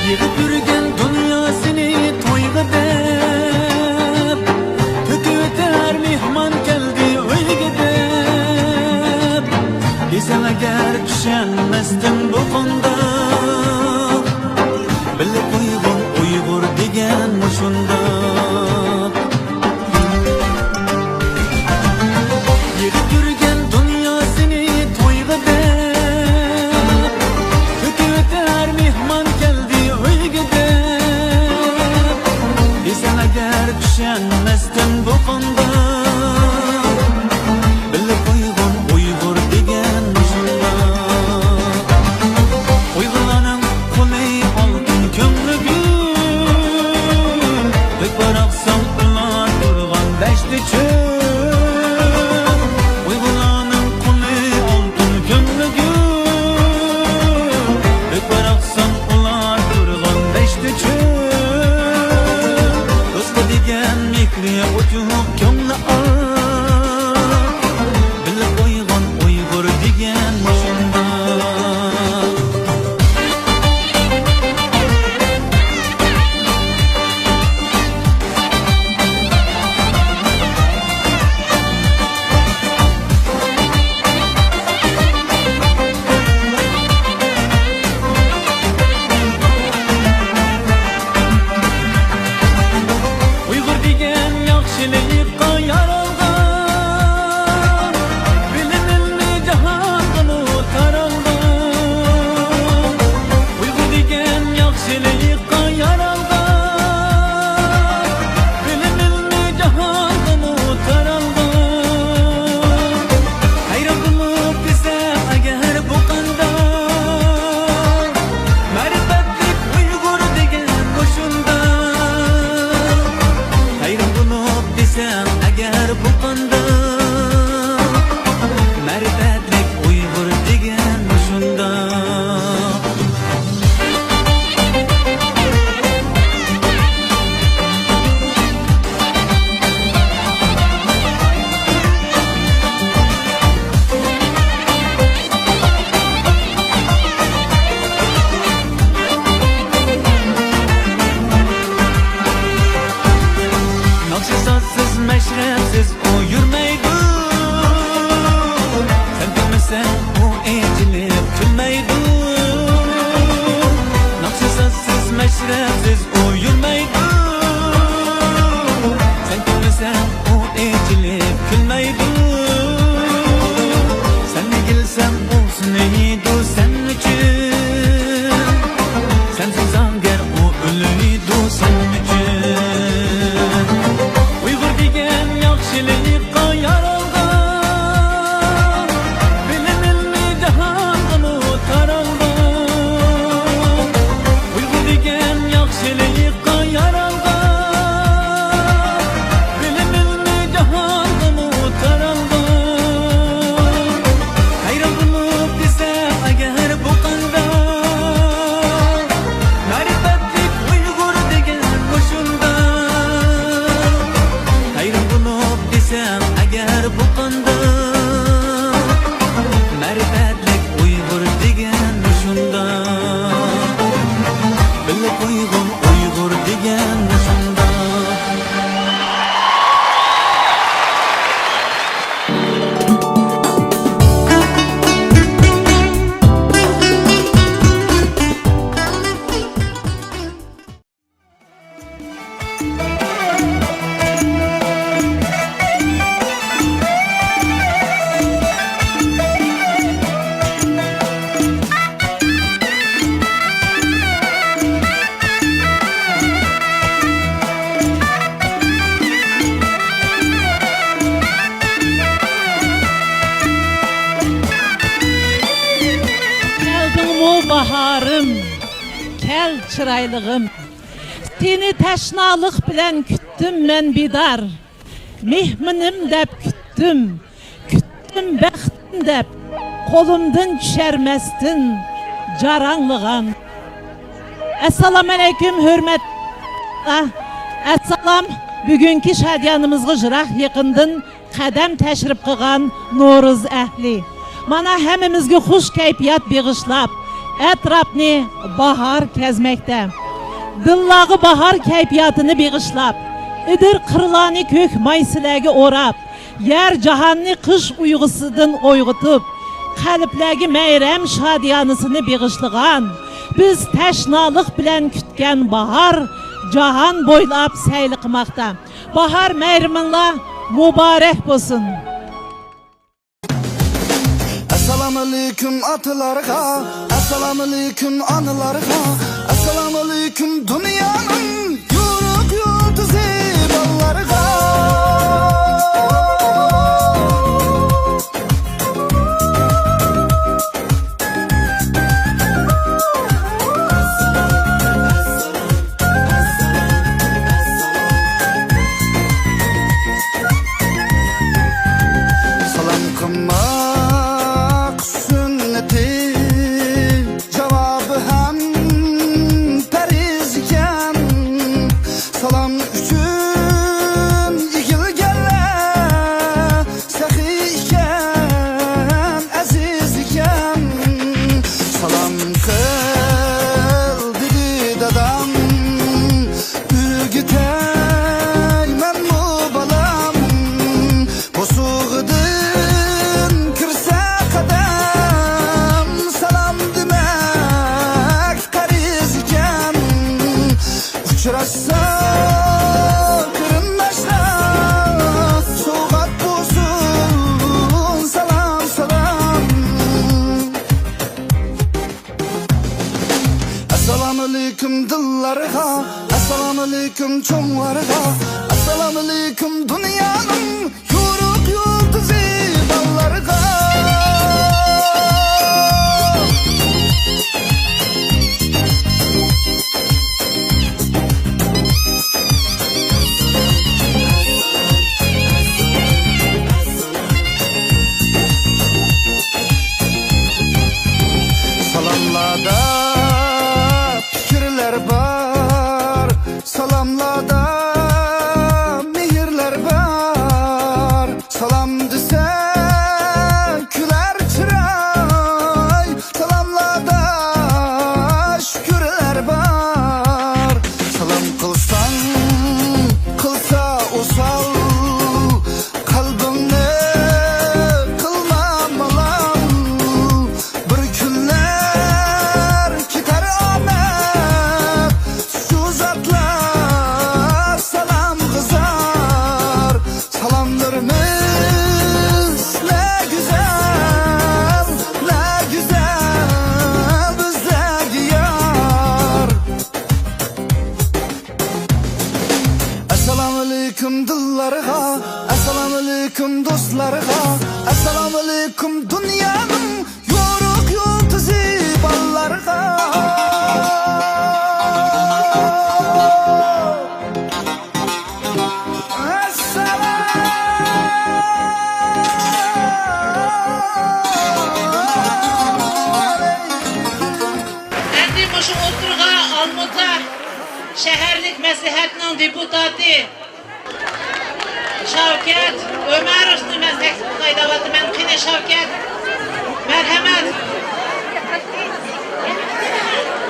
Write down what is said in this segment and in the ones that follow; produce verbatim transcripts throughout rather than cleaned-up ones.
يىغىپ يۈرگەن دۇنياسىنى تويغا دەپ، تۆكۈۋېتەر مېھمان كەلدى ئۆيگە دەپ. دېسەڭ ئەگەر چۈشەنمەستىن بۇ قانداق، بىلىپ قويغىن ئۇيغۇر دېگەن مۇشۇنداق. يىغىپ يۈرگەن دۇنياسىنى تويغا دەپ، تۆكۈۋېتەر مېھمان كەلدى ئۆيگە دەپ. دېسەڭ ئەگەر چۈشەنمەستىن بۇ قانداق، بىلىپ قويغىن ئۇيغۇر دېگەن مۇشۇنداق. ئۇيغۇرلارنىڭ قولى ئالتۇن، كۆڭلى گۈل، بەك باراقسان ئۇلار تۇرغان دەشتى چۆل. ئۇيغۇرلارنىڭ قولى ئالتۇن، كۆڭلى گۈل، بەك باراقسان ئۇلار تۇرغان دەشتى چۆل. دوستقا دېگەن مېھرى ئوچۇق، كۆڭلى ئاق، بىلىپ قويغىن ئۇيغۇر دېگەن مۇشۇنداق. ئۇيغۇر دېگەن ياخشىلىققا يارالغان، بىلىمىلنى جاھانغىمۇ تارالغان. ئۇيغۇر دېگەن ياخشىلىققا يارالغان، بىلىمىلنى جاھانغىمۇ تارالغان. ھەيران بولۇپ دېسەم ئەگەر بۇ قانداق، مەرىپەتلىك ئۇيغۇر دېگەن مۇشۇنداق. ھەيران بولۇپ دېسەم ئەگەر بۇ قانداق، مەرىپەتلىك ئۇيغۇر دېگەن مۇشۇنداق. ناخشا سازسىز، مەشرەپسىز ئۇ يۈرمەيدۇ. سەن كۈلمىسەڭ ئۇ ئېچىلىپ كۈلمەيدۇ. ناخشا سازسىز، مەشرەپسىز ئۇ يۈرمەيدۇ. سەن كۈلمىسەڭ ئۇ ئېچىلىپ كۈلمەيدۇ. سەن ئېگىلسەڭ ئۇ سۇنىيدۇ سەن ئۈچۈن. سەنسىز ئەگەر ئۇ ئۆلىدۇ سەن ئۈچۈن. ئۇيغۇر دېگەن ياخشىلىققا يارالغان، بىلىمىلنى جاھانغىمۇ تارالغان. ئۇيغۇر دېگەن ياخشىلىققا يارالغان، بىلىمىلنى جاھانغىمۇ تارالغان. ھەيران بولۇپ دېسەم ئەگەر بۇ قانداق، مەرىپەتلىك ئۇيغۇر دېگەن مۇشۇنداق. ھەيران بولۇپ دېسەم ئەگەر بۇ قانداق، مەرىپەتلىك ئۇيغۇر دېگەن مۇشۇنداق. بىلىپ قويغىن ئۇيغۇر دېگەن مۇشۇنداق. كەلدىڭمۇ باھارىم، كەل چىرايلىغىم. سېنى تەشنالىق بىلەن كۈتتۈم مەن بىدار. مېھمىنىم دەپ كۈتتۈم، كۈتتۈم بەختىم دەپ، قولۇمدىن چۈشەرمەستىن جاراڭلىغان. ئەسسالامۇئەلەيكۇم، ھۆرمەت. ئەسسالام، بۈگۈنكى شادىيانىمىزغا يىراق يېقىندىن قەدەم تەشرىپ قىلغان نورۇز ئەھلى. مانا ھەممىمىزگە خۇش كەيپىيات بېغىشلاپ، ئەتراپنى باھار كەزمەكتە. دىللارغا باھار كەيپىياتىنى بېغىشلاپ، ئېدىر قىرلارنى كۆك مايسىلەرگە ئوراپ، يەر جاھاننى قىش ئۇيقۇسىدىن ئويغىتىپ، قەلبلەرگە مەيرەم شادىيانىسىنى بېغىشلىغان، بىز تەشنالىق بىلەن كۈتكەن باھار جاھان بويلاپ سەيلە قىلماقتا. باھار مەيرىمىڭلار مۇبارەك بولسۇن! ئەسسالامۇئەلەيكۇم ئاتىلارغا، ئەسسالامۇئەلەيكۇم ئانىلارغا، ئەسسالامۇئەلەيكۇم دۇنيانىڭ يورۇق يۇلتۇزى بالىلارغا. سالام قىلماق سۈننىتى، جاۋابى ھەم پەرز ئىكەن. سالام ئۈچۈن ئېگىلگەنلەر سېخىي ئىكەن، ئەزىز ئىكەن. سالام قىل دېدى دادام، ئۆگىتەي مەنمۇ بالام. بوسۇغىدىن كىرسە قەدەم، سالام دېمەك پەرز ئىكەن. ئۇچراشسا قېرىنداشلار، سوۋغات بولسۇن سالام، سالام. ئەسسالامۇئەلەيكۇم دىللارغا، ئەسسالامۇئەلەيكۇم چوڭلارغا، ئەسسالامۇئەلەيكۇم دۇنيانىڭ يورۇق يۇلتۇزى بالىلارغا. سالاملاردا پىكىرلەر بار، سالاملاردا مېھىرلەر بار. سالام دېسە كۈلەر چىراي، سالاملاردا شۈكۈرلەر بار. سالام قىلساڭ قىلسا ئوسال، قەلبىڭنى قىلما مالال. بىر كۈنلەر كېتەر ئامەت، شۇ زاتلار سالامغا زار. سالاملىرىمىز نە گۈزەل، نە گۈزەل بىزلەرگە يار. ئەسسالامۇئەلەيكۇم دىللارغا، ئەسسالامۇئەلەيكۇم دوستلارغا، ئەسسالامۇئەلەيكۇم دۇنيانىڭ يورۇق يۇلتۇزى بالىلارغا. ئەسسالام. ئەمدى مۇشۇ ئوتتۇرىغا ئالمۇتا شەھەرلىك مەسلىھەتنىڭ دېپۇتاتى شاۋكەت ئۆمەروۋنى مەن تەكلىپ قىلاي دەۋاتىمەن. قېنى، شاۋكەت، مەرھەمەت.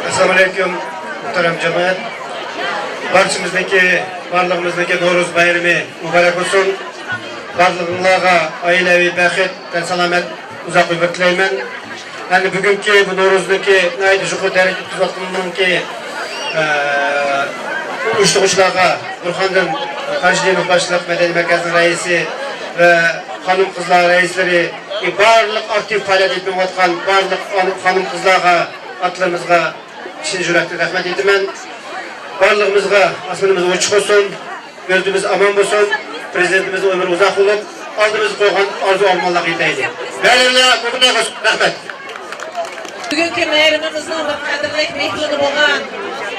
ئەسسالامۇئەلەيكۇم، مۇھتەرەم جەمئىيەت. بارچىمىزنىڭكى، بارلىقىمىزنىڭكى نورۇز بايرىمى مۇبارەك بولسۇن. بارلىقىڭلارغا ئائىلەۋى بەخت، تەن سالامەت، ئۇزاق ئۆمۈر تىلەيمەن. ئەمدى بۈگۈنكى بۇ نورۇزنىڭكى ناھايىتى يۇقىرى دەرىجىدە ئۆتكۈزۈۋاتقىنىنىڭكى، ئە، ئۇيۇشتۇرغۇچىلارغا بۇرخاندىن قاجىدىنوف باشلىق مەدەنىيەت مەركەزىنىڭ رەئىسى ۋە خانىم-قىزلار رەئىسلىرى، بارلىق ئاكتىپ پائالىيەت ئېلىپ بېرىۋاتقان بارلىق خانىم-قىزلارغا، ئاتىلىرىمىزغا چىن يۈرەكتىن رەھمەت ئېيتىمەن. بارلىقىمىزغا ئاسمىنىمىز ئوچۇق بولسۇن. دۆلىتىمىز ئامان بولسۇن، پىرېزىدېنتىمىزنىڭ ئۆمرى ئۇزاق بولۇپ، ئالدىمىزدا قويغان ئارزۇ-ئارمانلارغا يېتەيلى. بەرىبىرلەر مۇۋەپپەق بولسۇن. رەھمەت. بۈگۈنكى مەيرىمىمىزنىڭ بىر قەدىرلىك مېھمىنى بولغان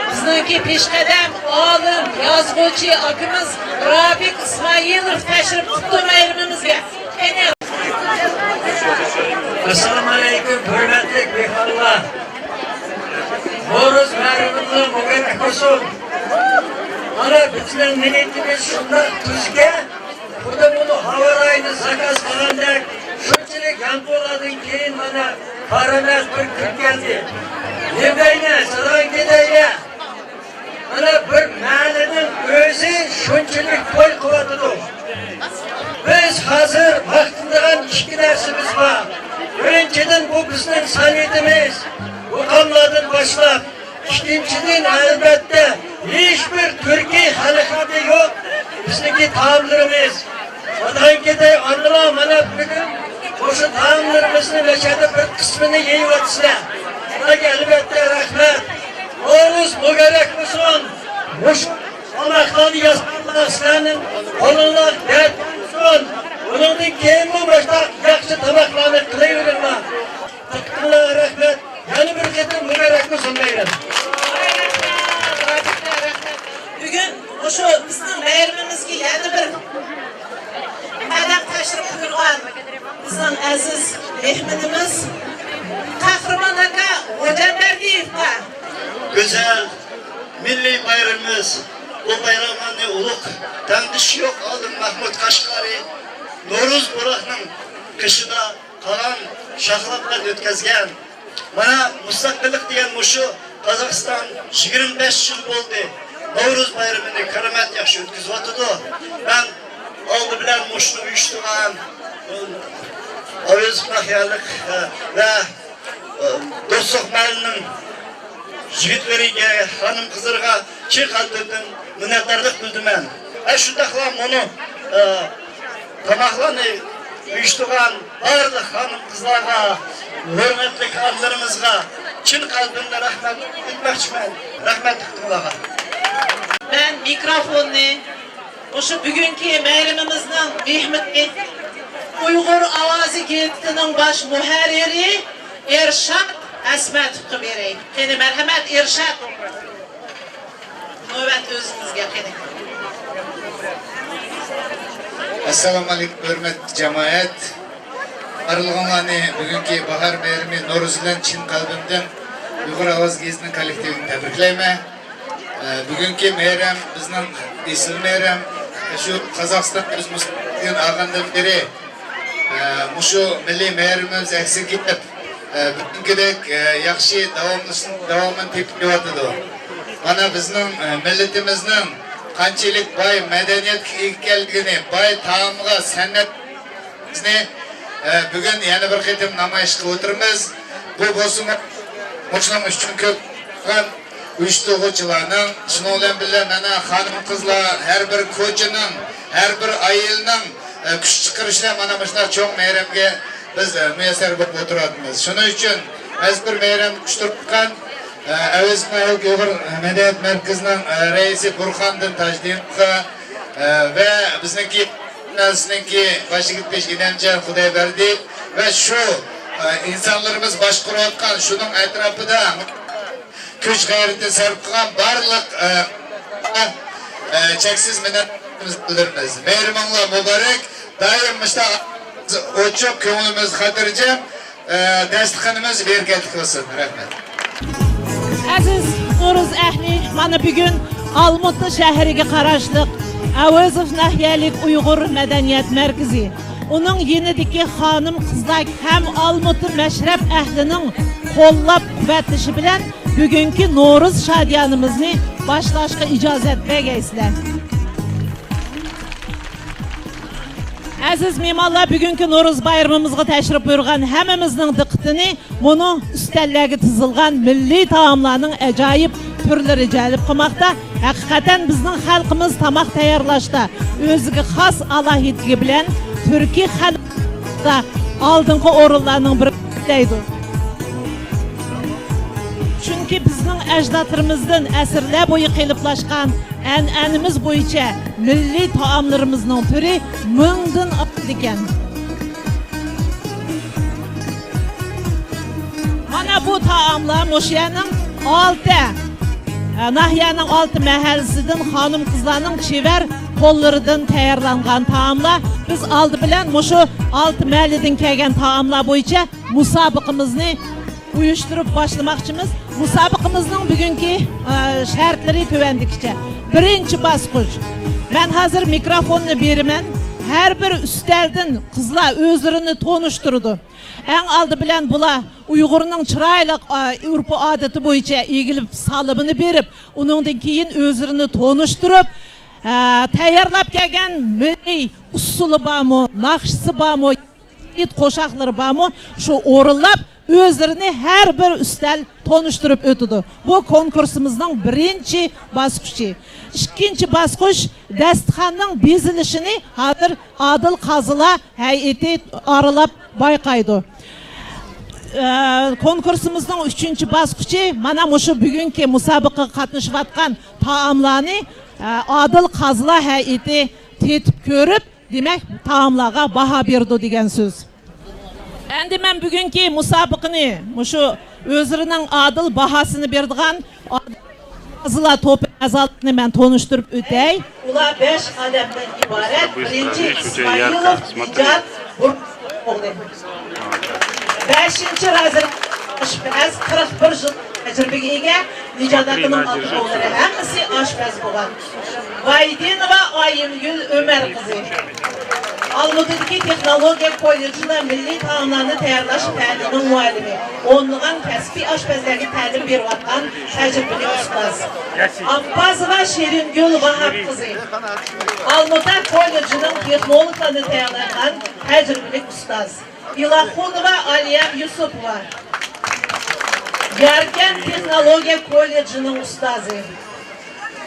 بىزنىڭكى پېشقەدەم ئالىم، يازغۇچى ئاكىمىز رابىق ئىسمائىلوف تەشرىپ قىپتۇ مەيرىمىمىزگە. قېنى. ئەسسالامۇئەلەيكۇم، ھۆرمەتلىك مېھمانلار. نورۇز مەيرىمىڭلار مۇبارەك بولسۇن. مانا بىزنىڭ نىيىتىمىز شۇنداق تۈزكەن، خۇددى بۇنى ھاۋا رايىنى زاكاز قىلغاندەك، شۇنچىلىك يامغۇرلاردىن كېيىن مانا پارامەس بىر كۈن كەلدى. دېمەيلى، ساداڭ كېتەيلى. مانا بىر مەھەللىنىڭ ئۆزى شۇنچىلىك توي قىلىۋاتىدۇ. بىز ھازىر ماختىنىدىغان ئىككى نەرسىمىز بار. بىرىنچىدىن، بۇ بىزنىڭ سەنئىتىمىز، مۇقاملاردىن باشلاپ. ئىككىنچىدىن، ئەلۋەتتە، ھېچبىر تۈركىي خەلقنىڭكى يوق بىزنىڭكى تائاملىرىمىز. ساداڭ كېتەي، ئاندىلا مانا بۈگۈن مۇشۇ تائاملىرىمىزنى مەشەدە بىر قىسمىنى يەيۋاتىسىلەر. سىلەرگە ئەلۋەتتە رەھمەت. نورۇز مۇبارەك بولسۇن. مۇشۇ تاماقلارنى ياسىغانلار سىلەرنىڭ قولۇڭلار دەرد بولسۇن. بۇنىڭدىن كېيىنمۇ مۇشۇنداق ياخشى تاماقلارنى قىلىۋېرىڭلار. دىققىتىڭلارغا رەھمەت. يەنە بىر قېتىم مۇبارەك بولسۇن مەيرەم. بۈگۈن مۇشۇ بىزنىڭ مەيرىمىمىزگە يەنە بىر قەدەم تەشرىپ بۇيرۇغان بىزنىڭ ئەزىز مېھمىنىمىز قەھرىمان ئاكا غوجامبەردىيېۋقا. گۈزەل مىللىي بايرىمىمىز، بۇ بايراملارنى ئۇلۇغ تەڭدىشى يوق ئالىم مەھمۇد قەشقەرى نورۇز بۇراقنىڭ قېشىدا قالغان شاخلار بىلەن ئۆتكۈزگەن. مانا، مۇستەقىللىق دېگەن مۇشۇ. قازاقىستان يىگىرمە بەش يىل بولدى نورۇز بايرىمىنى كارامەت ياخشى ئۆتكۈزۈۋاتىدۇ. مەن ئالدى بىلەن مۇشۇنى ئۇيۇشتۇرغان ئەۋەزوف ناھىيەلىك، ئە، ۋە، ئە، دوستلۇق مەھەللىنىڭ يىگىتلىرىگە، خانىم-قىزلىرىغا چىن قەلبىمدىن مىننەتدارلىق بىلدۈرىمەن. ۋە شۇنداقلا مۇنۇ، ئە، تاماقلارنى ئۇيۇشتۇرغان بارلىق خانىم-قىزلارغا، ھۆرمەتلىك ئانىلىرىمىزغا چىن قەلبىمدىن رەھمەت ئېيتماقچىمەن. رەھمەت دىققىتىڭلارغا. مەن مىكروفوننى مۇشۇ بۈگۈنكى مەيرىمىمىزنىڭ مېھمىنى، ئۇيغۇر ئاۋازى گېزىتىنىڭ باش مۇھەررىرى ئېرشات ئەسمەتوۋقا بېرەي. قېنى، مەرھەمەت، ئېرشات. نۆۋەت ئۆزىڭىزگە قېنى. ئەسسالامۇئەلەيكۇم، ھۆرمەتلىك جامائەت. بارلىقىڭلارنى بۈگۈنكى باھار مەيرىمى نورۇز بىلەن چىن قەلبىمدىن ئۇيغۇر ئاۋازى گېزىتىنىڭ كوللېكتىۋىدىن تەبرىكلەيمەن. ئە، بۈگۈنكى مەيرەم بىزنىڭ ئېسىل مەيرەم. شۇ قازاقىستان ئۆز مۇستەقىللىقىنى ئالغاندىن بېرى، ئە، مۇشۇ مىللىي مەيرىمىمىز ئەكسىگە كېلىپ، ئە، بۈگۈنكىدەك، ئە، ياخشى داۋاملىشىش، داۋامىنى تېپىپ كېلىۋاتىدۇ. مانا بىزنىڭ، ئە، مىللىتىمىزنىڭ قانچىلىك باي مەدەنىيەتكە ئىگە ئىكەنلىكىنى، باي تائامغا، سەنئەت بىزنى، ئە، بۈگۈن يەنە بىر قېتىم نامايىش قىلىپ ئولتۇرىمىز. بۇ بولسىمۇ مۇشۇنىڭ ئۈچۈن كۆپ قىلغان ئۇيۇشتۇرغۇچىلارنىڭ، شۇنىڭ بىلەن بىللە مانا خانىم-قىزلار، ھەر بىر كوچىنىڭ، ھەر بىر ئائىلىنىڭ، ئە، كۈچ چىقىرىشى بىلەن مانا مۇشۇنداق چوڭ مەيرەمگە بىز، ئە، مۇيەسسەر بولۇپ ئولتۇرۇۋاتىمىز. شۇنىڭ ئۈچۈن مەزكۇر مەيرەمنى ئۇيۇشتۇرغان، ئە، ئەۋەزوف ناھىيەلىك ئۇيغۇر مەدەنىيەت مەركىزىنىڭ، ئە، رەئىسى بۇرخاندىن تاجدىنوۋقا، ئە، ۋە بىزنىڭكى، بىزنىڭكى باش ئىگىدە ئىنەمجان خۇدايبەردىيېۋ ۋە شۇ، ئە، ئىنسانلىرىمىز باشقۇرۇۋاتقان شۇنىڭ ئەتراپىدا كۈچ-غەيرىتىنى سەرپ قىلغان بارلىق، ئە، ئە، چەكسىز مىننەتلىرىمىزنى بىلدۈرىمىز. مەيرىمىڭلار مۇبارەك. دائىم مۇشۇنداق ئوچۇق، كۆڭلىمىز خاتىرجەم، ئە، داستىخىنىمىز بەرىكەتلىك بولسۇن. رەھمەت. ئەزىز نورۇز ئەھلى، مانا بۈگۈن ئالمۇتا شەھىرىگە قاراشلىق ئەۋەزوف ناھىيەلىك ئۇيغۇر مەدەنىيەت مەركىزى، ئۇنىڭ يېنىدىكى خانىم-قىزلار ھەم ئالمۇتا مەشرەپ ئەھلىنىڭ قوللاپ-قۇۋۋەتلىشى بىلەن بۈگۈنكى نورۇز شادىيانىمىزنى باشلاشقا ئىجازەت بەرگەيسىلەر. ئەزىز مېھمانلار، بۈگۈنكى نورۇز بايرىمىمىزغا تەشرىپ بۇيرۇغان ھەممىمىزنىڭ دىققىتىنى مۇنۇ ئۈستەللەرگە تىزىلغان مىللىي تائاملارنىڭ ئاجايىپ تۈرلىرى جەلپ قىلماقتا. ھەقىقەتەن بىزنىڭ خەلقىمىز تاماق تەييارلاشتا ئۆزىگە خاس ئالاھىدىلىكى بىلەن تۈركىي خەلقلەردە ئالدىنقى ئورۇنلارنىڭ بىرىدە ئىشلەيدۇ. چۈنكى بىزنىڭ ئەجدادلىرىمىزدىن ئەسىرلەر بويى قېلىپلاشقان ئەنئەنىمىز بويىچە مىللىي تائاملىرىمىزنىڭ تۈرى مىڭدىن ئاشىدىكەن. مانا بۇ تائاملار مۇشۇ يەرنىڭ ئالتە، ئە، ناھىيەنىڭ ئالتە مەھەللىسىدىن خانىم-قىزلارنىڭ چېۋەر قوللىرىدىن تەييارلانغان تائاملار. بىز ئالدى بىلەن مۇشۇ ئالتە مەھەللىدىن كەلگەن تائاملار بويىچە مۇسابىقىمىزنى ئۇيۇشتۇرۇپ باشلىماقچىمىز. مۇسابىقىمىزنىڭ بۈگۈنكى، ئە، شەرتلىرى تۆۋەندىكىچە. بىرىنچى باسقۇچ. مەن ھازىر مىكروفوننى بېرىمەن. ھەر بىر ئۈستەلدىن قىزلار ئۆزلىرىنى تونۇشتۇرىدۇ. ئەڭ ئالدى بىلەن بۇلار ئۇيغۇرنىڭ چىرايلىق، ئا، ئۆرپ-ئادىتى بويىچە ئېگىلىپ سالىمىنى بېرىپ، ئۇنىڭدىن كېيىن ئۆزلىرىنى تونۇشتۇرۇپ، ئا، تەييارلاپ كەلگەن مىللىي ئۇسسۇلى بارمۇ، ناخشىسى بارمۇ، قوشاقلىرى بارمۇ، شۇ ئورۇنلاپ ئۆزلىرىنى ھەر بىر ئۈستەل تونۇشتۇرۇپ ئۆتىدۇ. بۇ كونكۇرسىمىزنىڭ بىرىنچى باسقۇچى. ئىككىنچى باسقۇچ دەستىخاننىڭ بېزىلىشىنى ھازىر ئادىل قازىلار ھەيئىتى ئارىلاپ بايقايدۇ. ئە، كونكۇرسىمىزنىڭ ئۈچىنچى باسقۇچى مانا مۇشۇ بۈگۈنكى مۇسابىقىگە قاتنىشىۋاتقان تائاملارنى، ئە، ئادىل قازىلار ھەيئىتى تېتىپ كۆرۈپ، دېمەك، تائاملارغا باھا بېرىدۇ دېگەن سۆز. ئەمدى مەن بۈگۈنكى مۇسابىقىنى مۇشۇ ئۆزلىرىنىڭ ئادىل باھاسىنى بېرىدىغان قازىلار توپى ئەزالىرىنى مەن تونۇشتۇرۇپ ئۆتەي. ئۇلار بەش ئادەمدىن ئىبارەت. بىرىنچى ئىسمائىلوف نىجات، بۇرۇن ئوغلى. بەشىنچى رازىل ئاشپەز، قىرىق بىر يىل تەجرىبىگە ئىگە. نىجات ئاكىنىڭ ئاتا-بوۋىلىرى ھەممىسى ئاشپەز بولغان. ۋايدىنوۋا ئايىمگۈل ئۆمەر قىزى. ئالمۇتىدىكى تېخنولوگىيە كوللېجىدا مىللىي تائاملارنى تەييارلاش پەنىنىڭ مۇئەللىمى. ئونلىغان كەسپىي ئاشپەزلەرگە تەلىم بېرىۋاتقان تەجرىبىلىك ئۇستاز. ئاببازوۋا شېرىنگۈل ۋاھاپ قىزى. ئالمۇتا كوللېجىنىڭ تېخنولوگلىرىنى تەييارلايدىغان تەجرىبىلىك ئۇستاز. ئىلاخۇنوۋا ئالىيە يۈسۈپوۋا، ياركەنت تېخنولوگىيە كوللېجىنىڭ ئۇستازى.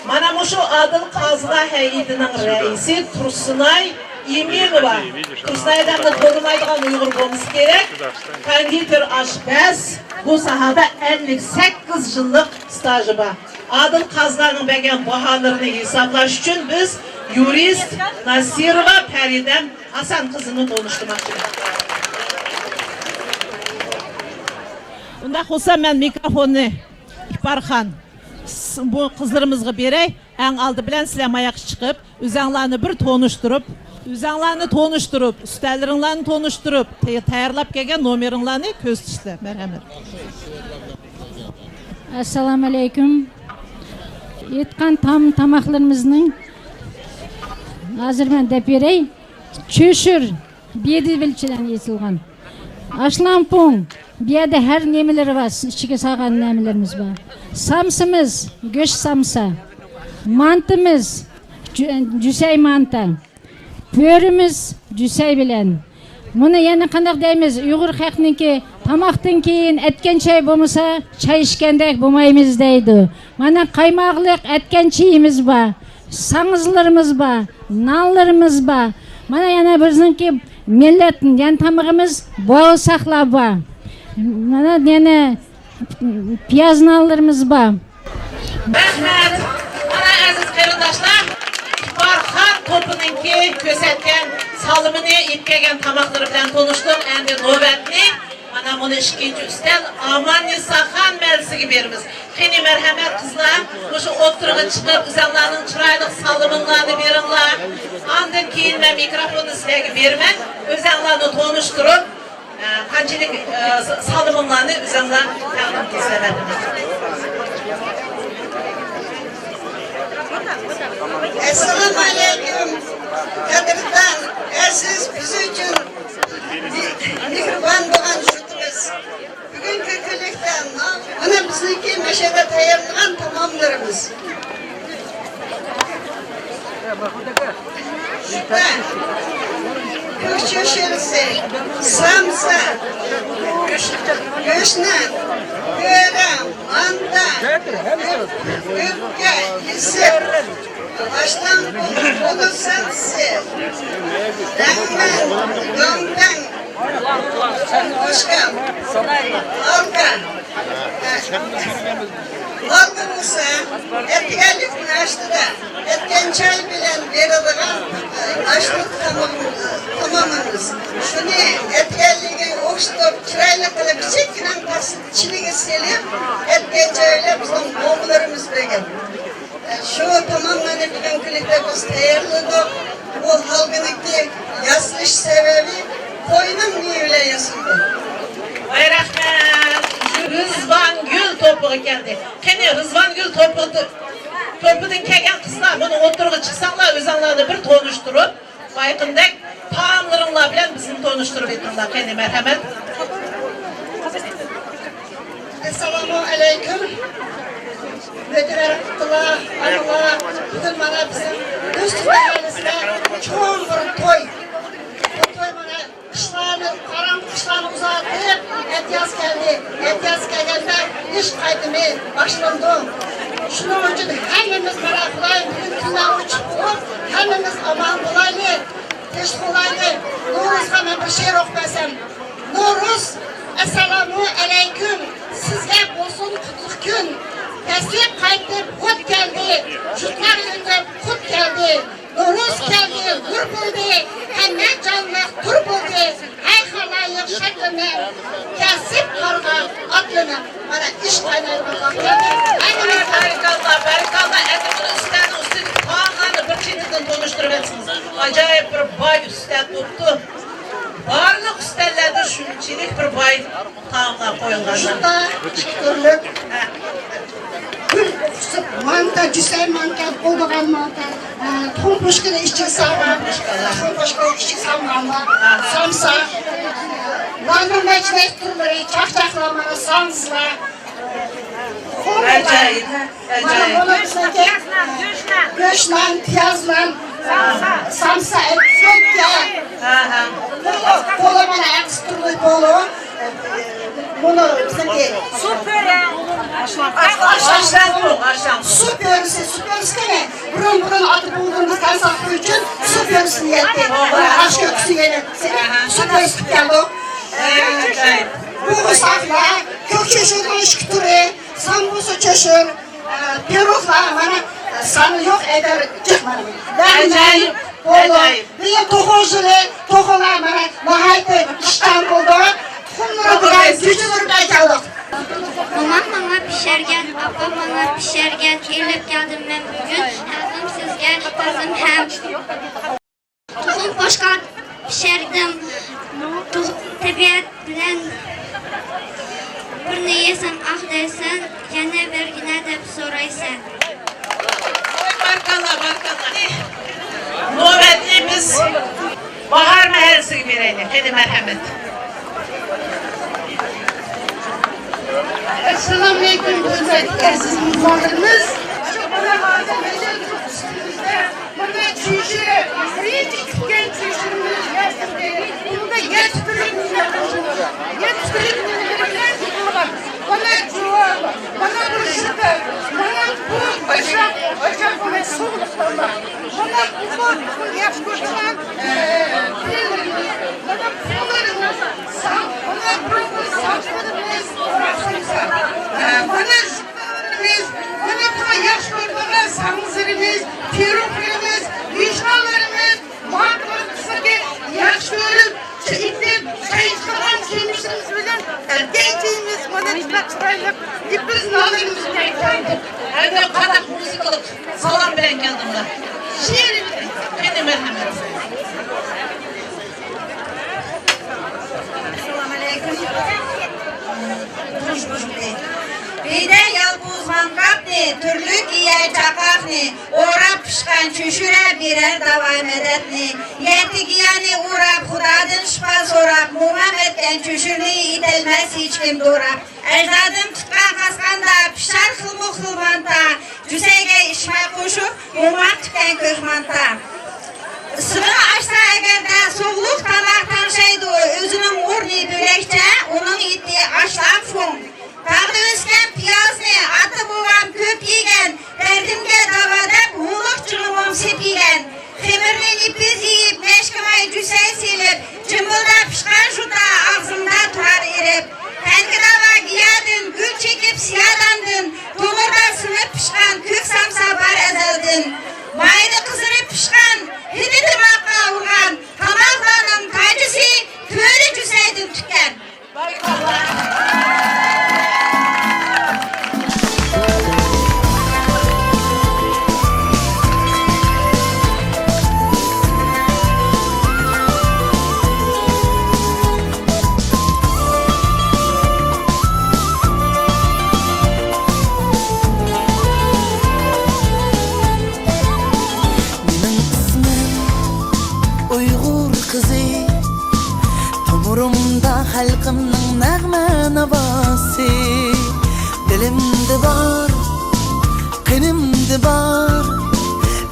مانا مۇشۇ ئادىل قازىلار ھەيئىتىنىڭ رەئىسى تۇرسۇنئاي ئىمىنوۋا. تۇرسۇنئاي ئادەمنى تونۇمايدىغان ئۇيغۇر بولمىسا كېرەك. كوندىتېر ئاشپەز، بۇ ساھەدە ئەللىك سەككىز يىللىق ئىستاژى بار. ئادىل قازىلارنىڭ بەرگەن باھالىرىنى ھېسابلاش ئۈچۈن بىز يۇرىست ناسىروۋا پەرىدەم ھاسان قىزىنى تونۇشتۇرماقچىمەن. ئۇنداق بولسا، مەن مىكروفوننى ئىپارخان، س-، بۇ قىزلىرىمىزغا بېرەي. ئەڭ ئالدى بىلەن سىلەر ماياققا چىقىپ، ئۆزەڭلارنى بىر تونۇشتۇرۇپ، ئۆزەڭلارنى تونۇشتۇرۇپ، ئۈستەللىرىڭلارنى تونۇشتۇرۇپ، تەي-، تەييارلاپ كەلگەن نومۇرۇڭلارنى كۆرسىتىشلەر. مەرھەمەت. ئەسسالامۇ ئەلەيكۇم. ئېيتقان تام-، تاماقلىرىمىزنىڭ ھازىر مەن دەپ بېرەي. چۆشۈر بېدىۋىلچىدىن ئېسىلغان. ئاشلامپۇڭ، بۇ يەردە ھەر نېمىلىرى بار، ئىچىگە سالغان نېمىلىرىمىز بار. سامسىمىز، گۆش سامسا. مانتىمىز، جۈ-، جۈسەي مانتا. بۆرىمىز جۈسەي بىلەن. بۇنى يەنە قانداق دەيمىز؟ ئۇيغۇر خەقنىڭكى تاماقتىن كېيىن ئەتكەن چاي بولمىسا، چاي ئىچكەندەك بولمايمىز دەيدۇ. مانا قايماقلىق ئەتكەن چېيىمىز بار، ساڭزىلىرىمىز بار، نانلىرىمىز بار. مانا يەنە بىزنىڭكى مىللەت يەنە تامىقىمىز باغلىساقلار بار. مانا يەنە پىياز نانلىرىمىز بار. رەھمەت. مانا ئەزىز قېرىنداشلار، ئىپارخان توپىنىڭكى كۆرسەتكەن سالىمىنى، ئېلىپ كەلگەن تاماقلىرى بىلەن تونۇشتۇق. ئەمدى نۆۋەتنى مانا مۇنۇ ئىككىنچى ئۈستەل ئاماننىساخان مەلىسىگە بېرىمىز. قېنى مەرھەمەت قىزلار، مۇشۇ ئوتتۇرىغا چىقىپ، ئۆزەڭلارنىڭ چىرايلىق سالىمىڭلارنى بېرىڭلار. ئاندىن كېيىن مەن مىكروفوننى سىلەرگە بېرىمەن. ئۆزەڭلارنى تونۇشتۇرۇپ، ئە، قانچىلىك، ئە، س-، سالىمىڭلارنى ئۆزەڭلار تەقدىم قىلسىلەر. ئەسسالامۇ ئەلەيكۇم. قەدىردان، ئەزىز، بىز ئۈچۈن مېھرىبان بولغان يۇرتىمىز. بۈگۈنكى كۈنلۈكتە مانا بىزنىڭكى مەشەدە تەييارلىغان تاماقلىرىمىز. شۈبە، كۆكچە شىرىسى، سامسا، گۆشنان، بۆرە، مانتا، ئۆپكە، يېسىپ، ئاشلامپۇڭ، قۇدۇق سەمسىسى، لەڭمەن، دۆڭپەڭ، قوشقاپ، ھالقا. ھالقا بولسا ئەتىگەنلىك ناشتىدا ئەتكەن چاي بىلەن بېرىدىغان ئاشلىق تامىقىمىز. شۇنى ئەتىگەنلىككە ئوخشىتىپ، چىرايلىق قىلىپ، كىچىككىنە تاس ئىچىگە سېلىپ، ئەتكەن چاي بىلەن بىزنىڭ مومىلىرىمىز بەرگەن. شۇ تاماقلارنى بۈگۈنكى كۈنلۈكتە بىز تەييارلىدۇق. بۇ ھالقىنىڭكى ياسىلىش سەۋەبى قوينىڭ مېيى بىلەن ياسىلىدۇ. ۋاي رەھمەت! رىزۋانگۈل توپىغا كەلدى. قېنى، رىزۋانگۈل توپىدا-، توپىدىن كەلگەن قىزلار، مانا ئوتتۇرىغا چىقساڭلار، ئۆزۈڭلارنى بىر تونۇشتۇرۇپ، بايىقىندەك تائاملىرىڭلار بىلەن بىزنى تونۇشتۇرۇپ ئۆتۈڭلار. قېنى، مەرھەمەت. ئەسسالامۇ ئەلەيكۇم. مۆتىۋەر ئاپىلار، ئانىلار، بۈگۈن مانا بىزنىڭ ئۆستۈركەن ئائىلىسىدە چوڭ بىر توي. بۇ توي مانا قىشلارنى، قاراڭغۇ قىشلارنى ئۇزارتىپ، ئەتىياز كەلدى. ئەتىياز كەلگەندە ئىش قايتىمى باشلىنىدۇ. شۇنىڭ ئۈچۈن ھەممىمىز مانا خۇدايىم بۈگۈن كۈنلەر ئوچۇق بولۇپ، ھەممىمىز ئامان بولايلى، تىنچلىق بولايلى. نورۇزغا مەن بىر شېئىر ئوقۇپ بەرسەم. نورۇز، ئەسسالامۇ ئەلەيكۇم. سىزگە بولسۇن قۇتلۇق كۈن. پەسلى قايتىپ ھۇت كەلدى. جۇتلار يېنىپ قۇت كەلدى. نورۇز كەلدى، ھۇر بولدى، ھەممە جانلىق تۇر بولدى. ھەي خالايىق شادلىنىڭ، كەسىپ قارغا ئاتلىنىڭ. مانا ئىش قاينايدىغان ۋاقىت كەلدى. ھەممىمىز بارىكاللا، بارىكاللا. ئەمدى بۇنى ئۈستەلنىڭ ئۈستىدىكى تائاملارنى بىر قېتىمدىن تونۇشتۇرۇۋەتسىڭىز. ئاجايىپ بىر باي ئۈستەل بوپتۇ. بارلىق ئۈستەللەردە شۇنچىلىك بىر باي تائاملار قويۇلغان. شۇندا ئىككى تۈرلۈك گۈل قۇسۇپ مانتا، جۈسەي مانتا، بولىدىغان مانتا، ئە، تۇخۇم پوشكىلى ئىچىگە سالغان، تۇخۇم پوشكىلى ئىچىگە سالغانلار، سامسا، ناننىڭ نەچچە تۈرلىرى، چاقچاقلار، مانا ساڭزىلار. ئاجايىپ، مانا ئاجايىپ. بۇنىڭ ئىچىدىكى گۆش نان، پىياز نان، سامسا، سۆككە. ئاھا. بولۇ، بولۇ، مانا ئەتىسى تۈرلۈك بولۇ. بۇنى بىزنىڭكى سۇ پۆرە. ئاش، ئاش، ئاش. سۇ پۆرىسى، سۇ پۆرىسى قېنى؟ بۇرۇن، بۇرۇن ئاتا بوۋىلىرىمىز تەنساقلىق ئۈچۈن سۇ پۆرىسىنى يەيتتى. ئاش كۆكىسى يەيتتى. سۇ پۆرىسى قىلىپ كەلدۇق. بۇ ئۇساقلار، كۆك چۆشۈرنىڭ ئىككى تۈرى، سامبۇسا چۆشۈر، ئە، پىروگلار، مانا، سانى يوق ئەگەر جىق، مانا. ئەجەب، بولۇ. ئەجەب. بىر توخۇ ژىلى، توخۇلار، مانا، ناھايىتى ئىشتان بولدى. تۇخۇملىرى بىلەن گۈجۈلىرى بىلەن كەلدۇق. مومام ماڭا پىشىرگەن، ئاپام ماڭا پىشىرگەن، ئېلىپ كەلدىم مەن بۈگۈن. تازىم سىزگە، تازىم ھەم. تۇخۇم پوشكال پىشىردىم. تۇخ-، تەبىئەت بىلەن بىرنى يېسەم ئاھ دەيسەن، يەنە بەرگىنە دەپ سورايسەن. بارىكاللا، بارىكاللا. نۆۋەتنى بىز باھار مەھەللىسىگە بېرەيلى. قېنى، مەرھەمەت. ئەسسالامۇئەلەيكۇم، ھۆرمەتلىك ئەزىز مېھمانلىرىمىز. مانا ھازىر مەيداندا ئۈستىمىزدە مانا چۆشۈرە، بىرىنچى تىككەن چۆشۈرىمىز ياسىلدى. بۇنىڭدا يەتتە تۈرلۈك، يەتتە تۈرلۈك نېمىلەر بىلەن يېپىلغان. مانا جۇۋا، مانا بۇ شېكەر، مانا بۇ ئاشاق، ئاشاق، مانا سۇغۇرلۇقلار بار. مانا بۇ ياخشى كۆرىدىغان، ئە، مانا پۇلىرىمىز، ساق، مانا بۇ ساقلىرىمىز، ئە، مانا مانا بۇ ياخشى كۆرىدىغان ساڭزىلىرىمىز، پىروگلىرىمىز، ۋىشنالىرىمىز، ماڭا قىزىقكەن ياخشى كۆرۈپ، چېكىپ، چاي ئىچىدىغان كىيىملىرىمىز بىلەن ئەركەن كىيىمىمىز، مانا شۇنداق چىرايلىق يىپىز نانلىرىمىز بىلەن كەلدۇق. ھەم قانداق مۇزىكىلىق سالام بىلەن كەلدىڭلار. شېئىر، قېنى، مەرھەمەت. ئەسسالامۇئەلەيكۇم. بېدە يالپۇز ماڭقاپنى، تۈرلۈك يېيەر چاقاقنى، ئوراپ پىشقان چۆشۈرە بېرەر داۋا مەدەتنى. يەتتە گىيانى ئوراپ، خۇدادىن شىپا سوراپ، مومام ئەتكەن چۆشۈرىنى ئېتەلمەس ھېچكىم دوراپ. ئەجدادىم تۇتقان قاسقاندا، پىشار خىلمۇ خىل مانتا، جۈسەيگە ئىشماي قوشۇپ، مومام تىككەن كۆك مانتا. ئىسسىقنى ئاچسا ئەگەردە، سوغۇق تاماق تەڭشەيدۇ، ئۆزىنىڭ ئورنى بۆلەكچە، ئۇنىڭ ئېتى ئاشلافۇڭ. تاغدا ئۆسكەن پىيازنى ئاتا-بوۋام كۆپ يېگەن، دەردىمگە داۋا دەپ ھۇڭلۇق جۇلۇمۇم سېپ يېگەن. خېمىرنى نېپىز يېيىپ، مەشكىماي جۈسەي سېلىپ، جىمبىلداپ پىشقان ژۇتا ئاغزىمدا تۇرار ئېرىپ. تەنگە داۋا گىيادىن، گۈل چېكىپ سىياداندىن، تومۇردا سىڭىپ پىشقان كۆك سامسا بار ئەزەلدىن. مايدا قىزىرىپ پىشقان، ھىدى دىماغقا ئۇرغان، تاماقلارنىڭ تاجىسى، تۆرە جۈسەيدىن تىككەن. تېنىمدە بار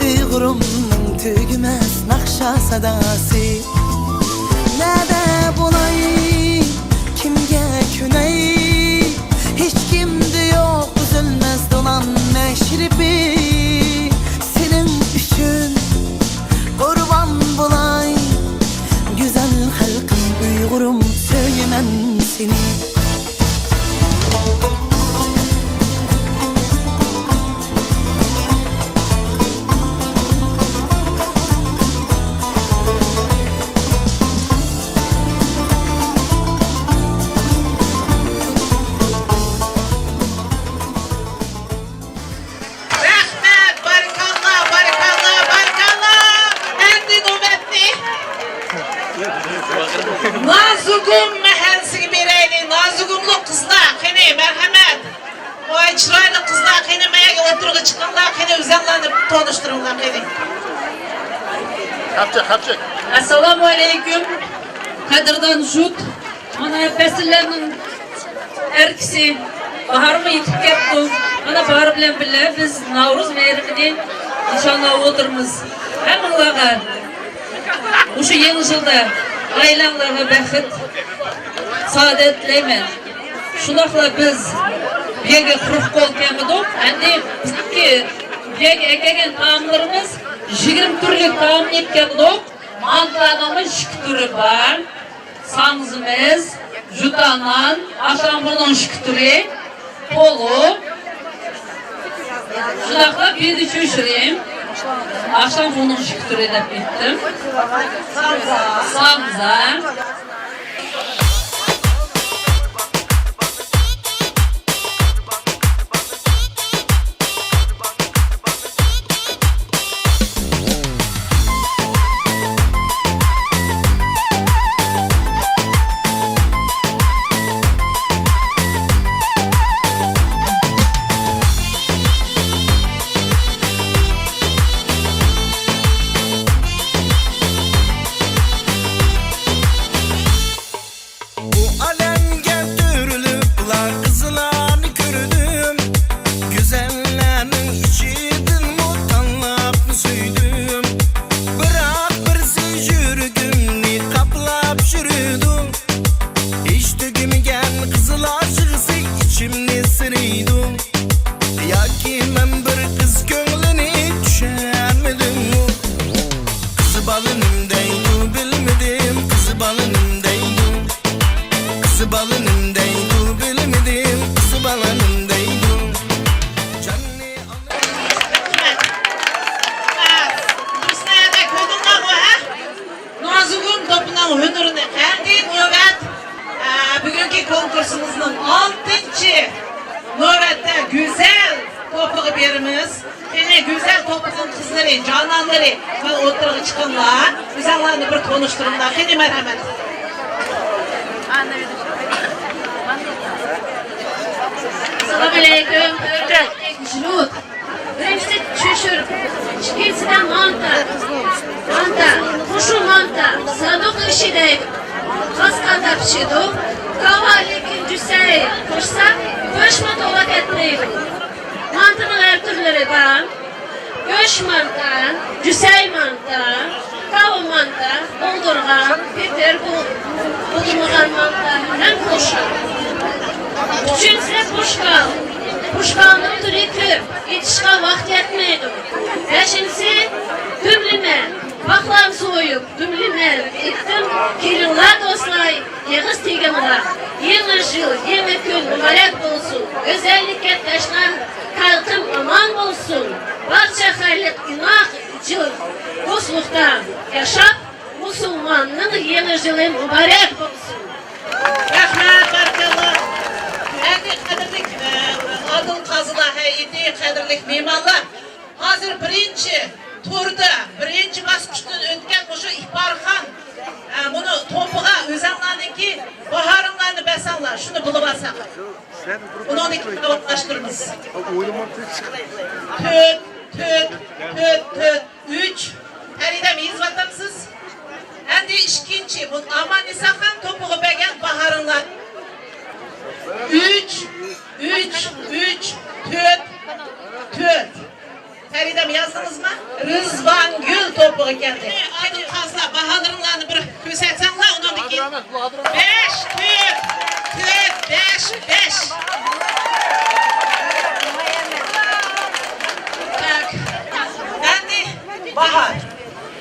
ئۇيغۇرۇمنىڭ تۈگىمەس ناخشا ساداسى. نەدە بولاي، كىمگە كۆنەي؟ ھېچكىمدە يوق ئۈزۈلمەس دولام مەشرىپى. سېنىڭ ئۈچۈن قۇربان بولاي، گۈزەل خەلقىم ئۇيغۇرۇم، سۆيىمەن سېنى. رەھمەت، بارىكاللا، بارىكاللا، بارىكاللا. ئەمدى نۆۋەتنى نازۇگۇم مەھەللىسىگە بېرەيلى. نازۇگۇملۇق قىزلار، قېنى، مەرھەمەت. ۋاي، چىرايلىق قىزلار، قېنى، مەيەگە ئوتتۇرىغا چىقىڭلار، قېنى، ئۆزەڭلارنى تونۇشتۇرۇڭلار، قېنى. خەپچەك، خەپچەك. ئەسسالامۇ ئەلەيكۇم، قەدىردان جۇت. مانا پەسىللەرنىڭ ئەركىسى، باھارمۇ يېتىپ كەپتۇ. مانا باھار بىلەن بىللە بىز ناۋرۇز بايرىمىنى نىشانلاپ ئولتۇرىمىز. ھەممىڭلارغا مۇشۇ يېڭى يىلدا ئائىلەڭلارغا بەخت، سائادەت تىلەيمەن. شۇنداقلا بىز بۇ يەرگە قۇرۇق قول كەلمىدۇق. ئەمدى بىزنىڭكى بۇ يەرگە ئەكەلگەن تائاملىرىمىز يىگىرمە تۈرلۈك تائامنى ئېلىپ كەلدۇق. مانتىلارنىڭمۇ ئىككى تۈرى بار. ساڭزىمىز، جۇتا نان، ئاشاڭپۇرنىڭ ئىككى تۈرى، پولۇ، شۇنداقلا بىدە چۆچۈرە، ئاشاڭپۇرنىڭ ئىككى تۈرى دەپ ئېيتتىم. ساڭزا. بۇ ئالەمگە تۈرلۈكلا قىزلارنى كۆردۈم، گۈزەللەرنىڭ ئىچىدىنمۇ تاللاپلا سۆيدۈم. بىراق بىرسى يۈرىكىمنى قاپلاپ يۈرىدۇ، ھېچ تۈگىمىگەن قىزلار يىغىسى ئىچىمنى سىرىيدۇ. ياكى مەن بىر قىز كۆڭلىنى چۈشەنمىدىممۇ؟ قىز بالىنىم دەيدۇ، بىلمىدىم، قىز بالىنىم دەيدۇ. قىز بالىنىم دەيدۇ، بىلمىدىم، قىز بالىنىم دەيدۇ. جاننى ئالدى. ھە، دۇرۇس نەدە كۆردۈڭلارغۇ، ھە؟ نازۇگۇم توپىنىڭ ھۈنىرىنى قەدىم نۆۋەت، ئە، بۈگۈنكى كونكۇرسىمىزنىڭ ئالتىنچى نۆۋەتتە گۈزەل توپىغا بېرىمىز. قېنى، گۈزەل توپىنىڭ قىزلىرى، جانانلىرى، مانا ئوتتۇرىغا چىقىڭلار. ئۆزۈڭلارنى بىر تونۇشتۇرۇڭلار. قېنى، مەرھەمەت. ئەسسالامۇ ئەلەيكۇم. جۇت. بىرىنچىسى چۆچۈر، ئىككىنچىسىدە مانتا. مانتا، تۇرشۇن مانتا، سادۇق ئىشى دەيدۇ. قاسقاندا پىشىدۇ. كاۋا، لېكىن جۈسەي قوشسا، گۆشمۇ تولا كەتمەيدۇ. مانتىنىڭ ھەر تۈرلىرى بار. گۆش مانتا، جۈسەي مانتا، كاۋا مانتا، بولدۇرغان، پېتىر، بۇ-، بۇلدۇرغان مانتا ھەم قوشۇن. ئۈچىنچىسى پۇشكال. پۇشكالنىڭ تۈرى كۆپ، ئېيتىشقا ۋاقىت يەتمەيدۇ. بەشىنچىسى دۈملىمە. پاقلام سويۇپ، دۈملىمە ئېيتتىم. كېلىڭلار دوستلار، ئېغىز تېگىڭلار. يېڭى يىل، يېڭى كۈن مۇبارەك بولسۇن. ئۆزەللىككە تەشنا خەلقىم ئامان بولسۇن. بارچە خەلق ئىناق، جىل، دوستلۇقتا ياشاپ، مۇسۇلماننىڭ يېڭى يىلى مۇبارەك بولسۇن. رەھمەت، بارىكاللا. ئەمدى قەدىرلىك، ئە، ئادىل قازىلار ھەيئىتى، قەدىرلىك مېھمانلار، ھازىر بىرىنچى تۇردا، بىرىنچى باسقۇچتىن ئۆتكەن مۇشۇ ئىپارخان، ئە، مۇنۇ توپىغا ئۆزەڭلارنىڭكى باھارىڭلارنى بەرسەڭلار، شۇنى بىلىۋالساق. ئۇنىڭدىن كېيىن داۋاملاشتۇرىمىز. تۆت، تۆت، تۆت، تۆت، ئۈچ. پەرىدەم، يېزىۋاتامسىز؟ ئەمدى ئىككىنچى، بۇ ئاماننىساخان توپىغا بەرگەن باھارىڭلار. ئۈچ، ئۈچ، ئۈچ، تۆت، تۆت. پەرىدەم يازدىڭىزمۇ؟ رىزۋانگۈل توپىغا كەلدى. ئادىل قازىلار، باھالىرىڭلارنى بىر كۆرسەتسەڭلار، ئۇنىڭدىن كېيىن. بەش تۆت، تۆت بەش، بەش. تاك. ئەمدى باھار.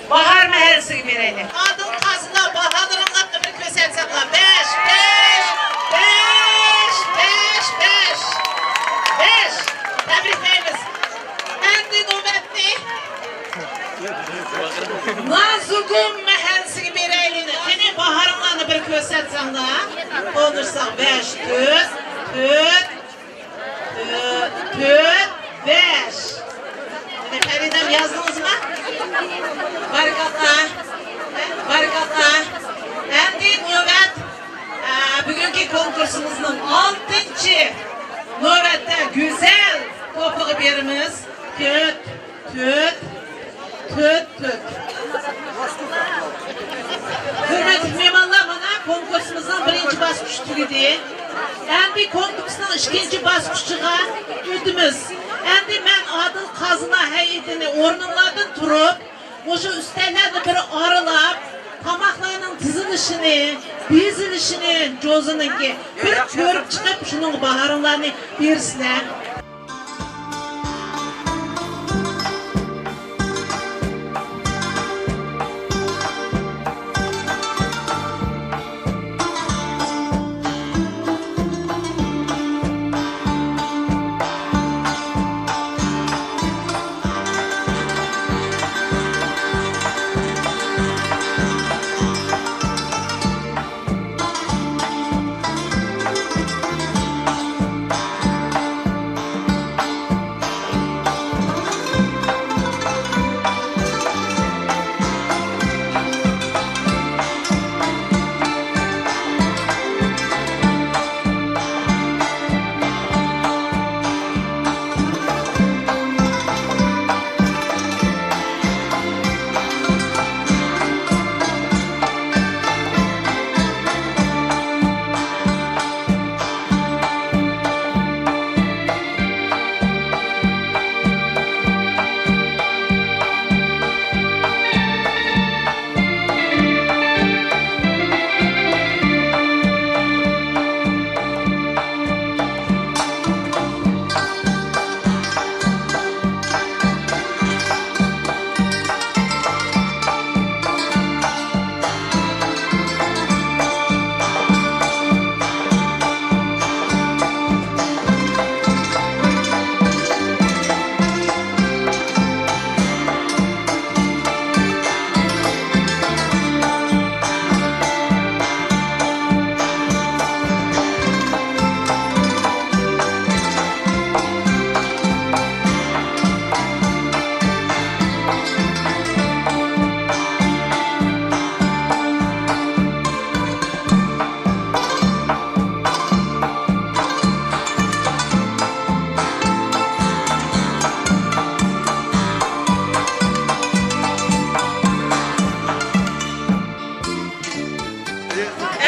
باھار مەھەللىسىگە بېرەيلى. ئادىل قازىلار، باھالىرىڭلارنى بىر كۆرسەتسەڭلار. بەش، بەش، بەش، بەش، بەش. بەش. تەبرىكلەيمىز. ئەمدى نۆۋەتنى نازۇگۇم مەھەللىسىگە بېرەيلى. قېنى، باھارىڭلارنى بىر كۆرسەتسەڭلار. قوندۇرساق. بەش، تۆت، تۆت، تۆت، تۆت، بەش. مانا، پەرىدەم يازدىڭىزمۇ؟ بارىكاللا. بارىكاللا. ئەمدى نۆۋەت، ئە، بۈگۈنكى كونكۇرسىمىزنىڭ ئالتىنچى نۆۋەتتە گۈزەل توپىغا بېرىمىز. تۆت، تۆت، تۆت، تۆت. ھۆرمەتلىك مېھمانلار، مانا كونكۇرسىمىزنىڭ بىرىنچى باسقۇچى تۈگىدى. ئەمدى كونكۇرسنىڭ ئىككىنچى باسقۇچىغا ئۆتىمىز. ئەمدى مەن ئادىل قازىلار ھەيئىتىنى ئورنۇڭلاردىن تۇرۇپ، مۇشۇ ئۈستەللەرنى بىر ئارىلاپ، تاماقلارنىڭ تىزىلىشىنى، بېزىلىشىنى جوزىنىڭكى بىر كۆرۈپ چىقىپ، شۇنىڭغا باھارىڭلارنى بېرىسىلەر.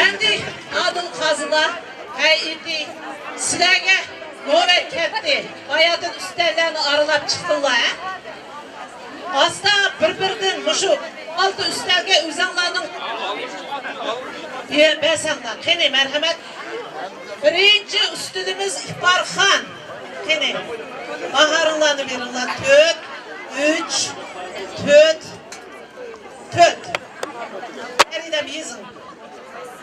ئەمدى ئادىل قازىلار ھەيئىتى، سىلەرگە نۆۋەت كەتتى. باياتىن ئۈستەللەرنى ئارىلاپ چىقتىڭلار، ھە؟ ئاستا بىر-بىرىدىن مۇشۇ ئالتە ئۈستەلگە ئۆزۈڭلارنىڭ، يە، بەرسەڭلار. قېنى، مەرھەمەت. بىرىنچى ئۈستىلىمىز ئىپارخان. قېنى، باھارىڭلارنى بېرىڭلار. تۆت، ئۈچ، تۆت، تۆت. پەرىدەم يېزىڭ.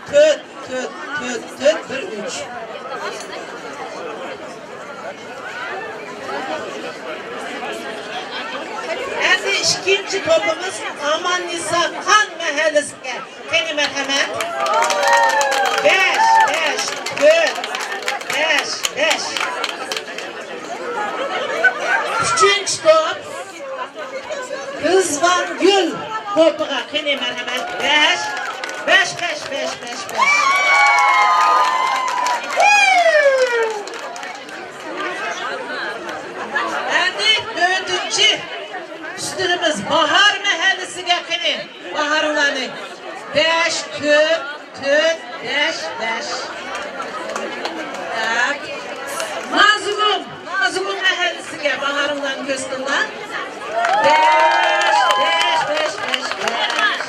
تۆت، تۆت، تۆت، تۆت، بىر، ئۈچ. ئەمدى ئىككىنچى توپىمىز ئاماننىسا خان مەھەللىسىگە. قېنى، مەرھەمەت. بەش، بەش، تۆت، بەش، بەش. ئۈچىنچى توپ. رىزۋانگۈل توپىغا. قېنى، مەرھەمەت. بەش، بەش، بەش، بەش، بەش، بەش. ئەمدى تۆتىنچى ئۈستىلىمىز باھار مەھەللىسىگە. قېنى، باھارىڭلارنى. بەش، تۆت، تۆت، بەش، بەش. نازۇگۇم، نازۇگۇم مەھەللىسى. كۆرسىتىڭلار. بەش، بەش، بەش، بەش، بەش.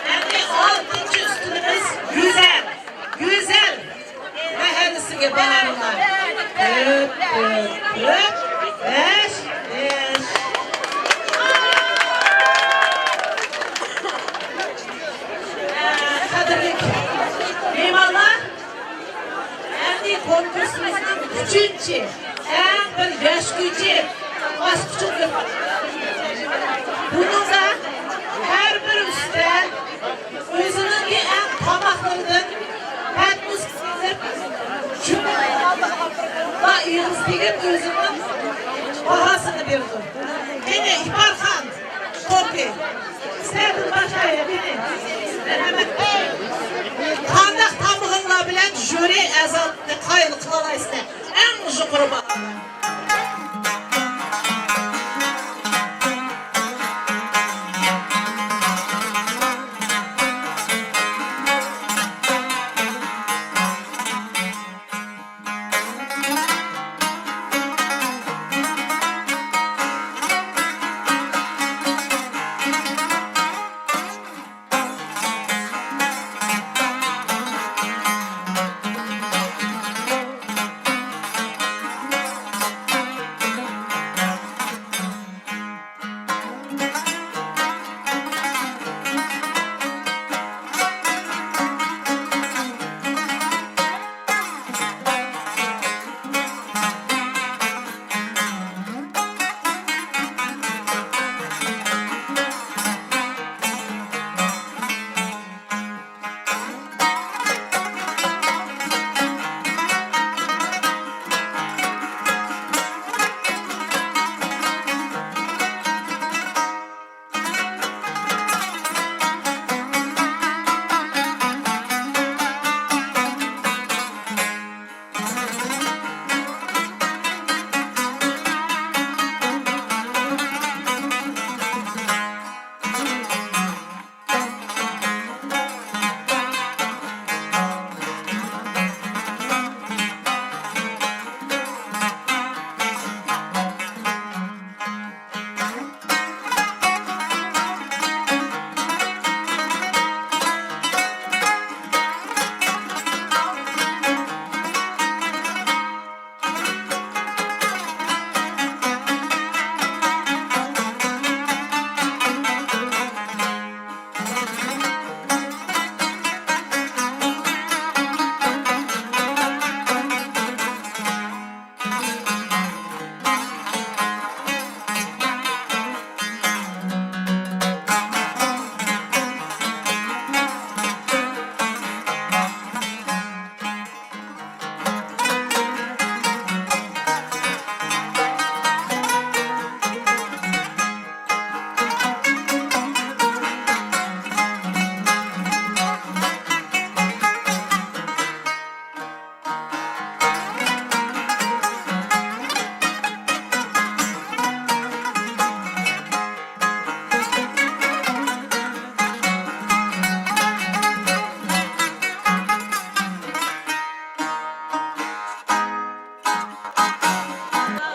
ئەمدى ئالتىنچى ئۈستۈنىمىز گۈزەل. گۈزەل مەھەللىسىگە باھارىڭلار. تۆت، تۆت، تۆت، بەش، بەش. قەدىرلىك مېھمانلار، ئەمدى كونكۇرسىمىزنىڭ ئۈچىنچى، ئەڭ بىر ياش كۈيچى باسقۇچىغا ئۆتتۇق. بۇنىڭدا ھەر بىر ئۈستەل ئۆزىنىڭكى ئەڭ تاماقلىرىدىن پەتنۇس سېلىپ، شۇنىڭغا ئېغىز تېگىپ ئۆزىنىڭ باھاسىنى بېرىدۇ. قېنى، ئىپارخان توپى. سىلەردىن باشلايلى، قېنى. قانداق تامغىڭلار بىلەن ژۇرى ئەزالىرىنى قايىل قىلالايسىلەر؟ ئەڭ يۇقىرى باھا.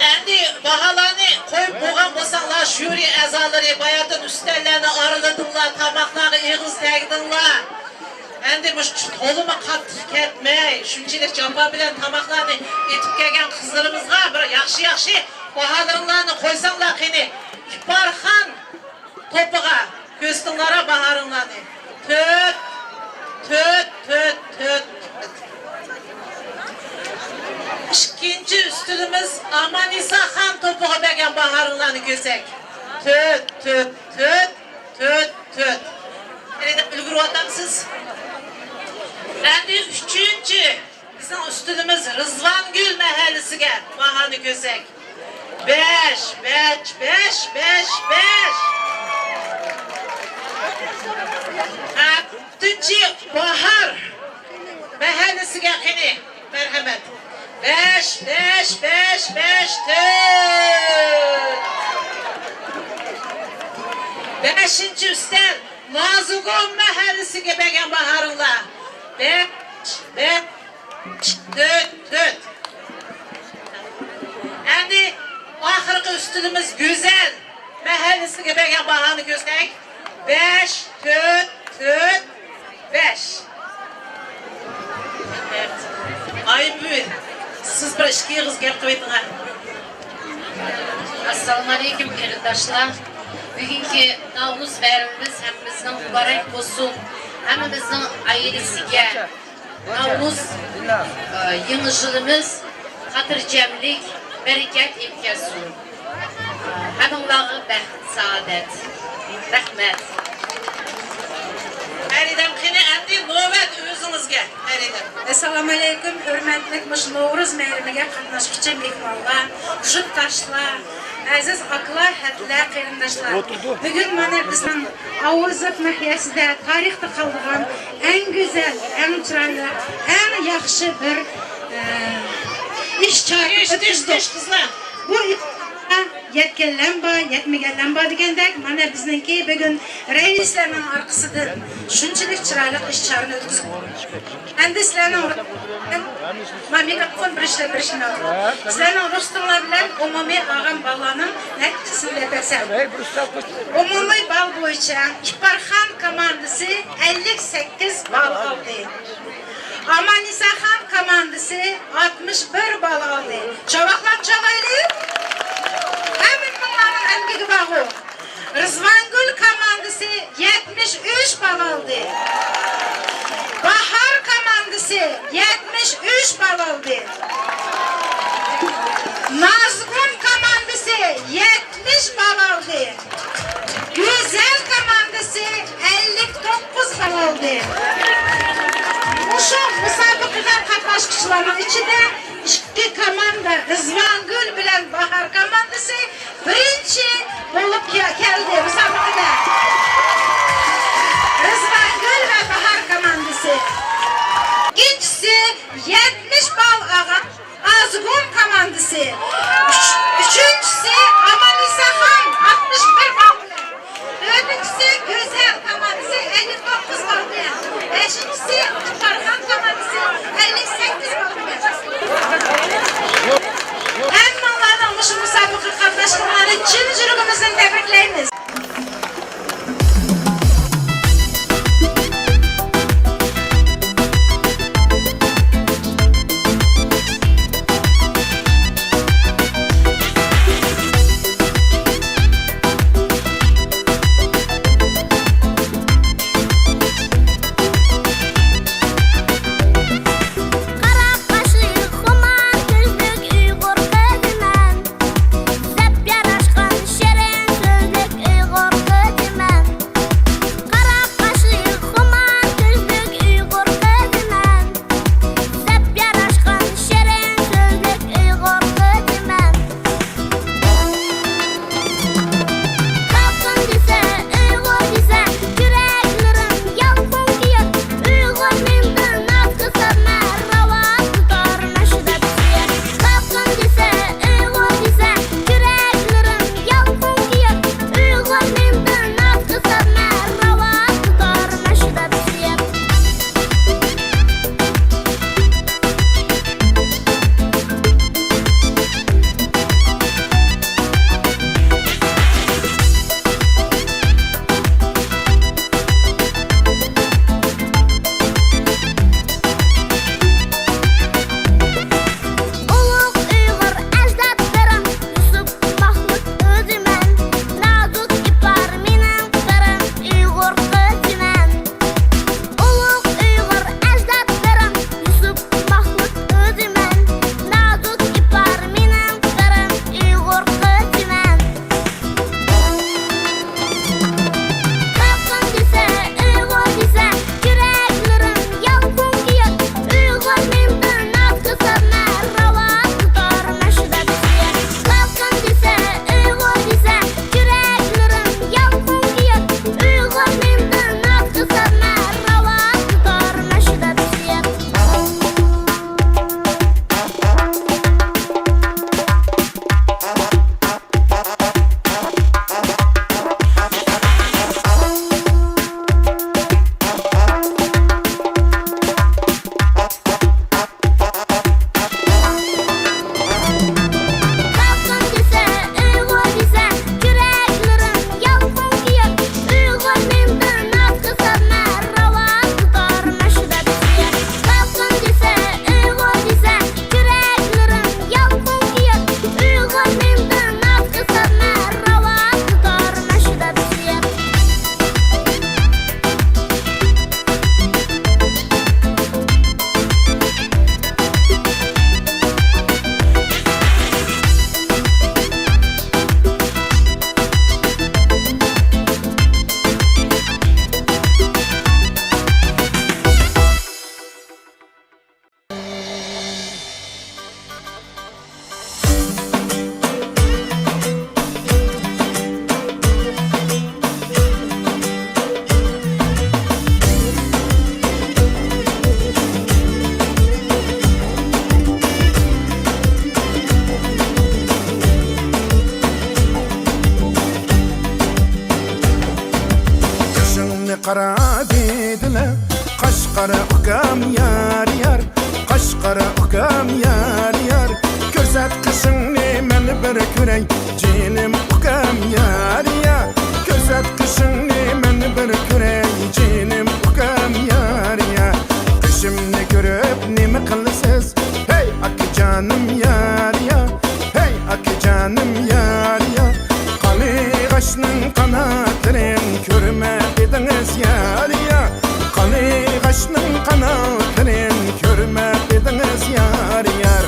ئەمدى باھالارنى قويۇپ بولغان بولساڭلار، ژۇرى ئەزالىرى، باياتىن ئۈستەللەرنى ئارىلىدىڭلار، تاماقلارغا ئېغىز تەگدىڭلار. ئەمدى مۇشۇ تولىمۇ قاتتىق كەتمەي، شۇنچىلىك جاپا بىلەن تاماقلارنى ئېتىپ كەلگەن قىزلىرىمىزغا بىر ياخشى، ياخشى باھالىرىڭلارنى قويساڭلار قېنى. ئىپارخان توپىغا كۆرسىتىڭلار باھارىڭلارنى. تۆت، تۆت، تۆت، تۆت. ئىككىنچى ئۈستىلىمىز ئامانئىساخان توپىغا بەرگەن باھارىڭلارنى كۆرسەك. تۆت، تۆت، تۆت، تۆت، تۆت. يەنە ئۈلگۈرۈۋاتامسىز؟ ئەمدى ئۈچىنچى بىزنىڭ ئۈستىلىمىز رىزۋانگۈل مەھەللىسىگە باھانى كۆرسەك. بەش، بەش، بەش، بەش، بەش. ئالتىنچى باھار مەھەللىسىگە قېنى، مەرھەمەت. بەش، بەش، بەش، بەش، تۆت. بەشىنچى ئۈستەل نازۇگۇم مەھەللىسىگە بەرگەن باھارىڭلار. بەش، بەش، تۆت، تۆت. ئەمدى ئۈستىلىمىز گۈزەل مەھەللىسىگە بەرگەن باھانى كۆرسەك، بەش، تۆت، تۆت، بەش. ئايبۈگۈل، سىز بىر ئىككى ئېغىز گەپ قىلىۋېتىڭە. ئەسسالامۇئەلەيكۇم، قېرىنداشلار. بۈگۈنكى ناۋرۇز بايرىمىمىز ھەممىمىزنىڭ مۇبارەك بولسۇن. ھەممىمىزنىڭ ئائىلىسىگە، ناۋرۇز، ئە، يېڭى يىلىمىز خاتىرجەملىك، بەرىكەت ئېلىپ كەلسۇن. ھەممىڭلارغا بەخت، سائادەت. رەھمەت. پەرىدەم، قېنى ئەمدى نۆۋەت ئۆزىڭىزگە، پەرىدەم. ئەسسالامۇئەلەيكۇم، ھۆرمەتلىك مۇشۇ نورۇز مەيرىمىگە قاتناشقۇچى مېھمانلار، يۇرتداشلار، ئەزىز ئاكىلار، ھەدىلەر، قېرىنداشلار. بۈگۈن مانا بىزنىڭ ئاۋۇزۇت ناھىيەسىدە تارىختا قالىدىغان ئەڭ گۈزەل، ئەڭ چىرايلىق، ئەڭ ياخشى بىر، ئە، ئىش چاغىنى ئۆتكۈزدۇق. بۇ يەتكەنلەم بار، يەتمىگەنلەم بار دېگەندەك، مانا بىزنىڭكى بۈگۈن رەئىسلەرنىڭ ئارقىسىدىن شۇنچىلىك چىرايلىق ئىش چاغىنى ئۆتكۈزدۇق. ئەمدى سىلەرنىڭ ما مىكروفون بىر ئىشلەپ بېرىشىم لازىم. سىلەرنىڭ رۇخسىتىڭلار بىلەن ئومۇمىي ئالغان باللارنىڭ نەتىجىسىنى دەپ بەرسەم. ئومۇمىي بال بويىچە ئىپارخان كوماندىسى ئەللىك سەككىز بال ئالدى. ئاماننىساخان كوماندىسى ئاتمىش بىر بال ئالدى. چاۋاكلار چالايلى. ھەممىڭلارنىڭ ئەمگىكى بارغۇ. رىزۋانگۈل كوماندىسى يەتمىش ئۈچ بال ئالدى. باھار كوماندىسى يەتمىش ئۈچ بال ئالدى. نازگۈل كوماندىسى يەتمىش بال ئالدى. گۈزەل كوماندىسى ئەللىك توققۇز بال ئالدى. مۇشۇ مۇسابىقىگە قاتناشقۇچىلارنىڭ ئىچىدە ئىككى كوماندا، رىزۋانگۈل بىلەن باھار كوماندىسى، بىرىنچى بولۇپ كە-، كەلدى مۇسابىقىدە. رىزۋانگۈل ۋە باھار كوماندىسى. ئىككىنچىسى يەتمىش بال ئالغان ئازغۇن كوماندىسى. ئۈچ-، ئۈچىنچىسى ئاماننىساخان ئاتمىش بىر بال بىلەن. تۆتىنچىسى گۈزەل كوماندىسى ئەللىك توققۇز بال بىلەن. بەشىنچىسى ئىپارخان كوماندىسى ئەللىك سەككىز بال بىلەن. ھەممىڭلارنىڭ مۇشۇ مۇسابىقىگە قاتناشقىنىڭلارنى چىن يۈرىكىمىزدىن تەبرىكلەيمىز. قارا قاشلىق خۇمار كۆزلۈك ئۇيغۇر قىزى مەن. زەپ ياراشقان شېرىن سۆزلۈك قارا دېدىلە، قاش قارا ئۇكام يار يار، قاش قارا ئۇكام يار يار. كۆرسەت قېشىڭنى مەن بىر كۆرەي، جېنىم ئۇكام يار يار. كۆرسەت قېشىڭنى مەن بىر كۆرەي، جېنىم ئۇكام يار يار. قېشىمنى كۆرۈپ نېمە قىلىسىز؟ ھەي ئاكىجانىم يار يار، ھەي ئاكىجانىم يار يار. قارلىغاچنىڭ قاناتلىرىنى كۆرمەپ ئىدىڭىز يار يار. قارلىغاچنىڭ قاناتلىرىنى كۆرمەپ ئىدىڭىز يار يار.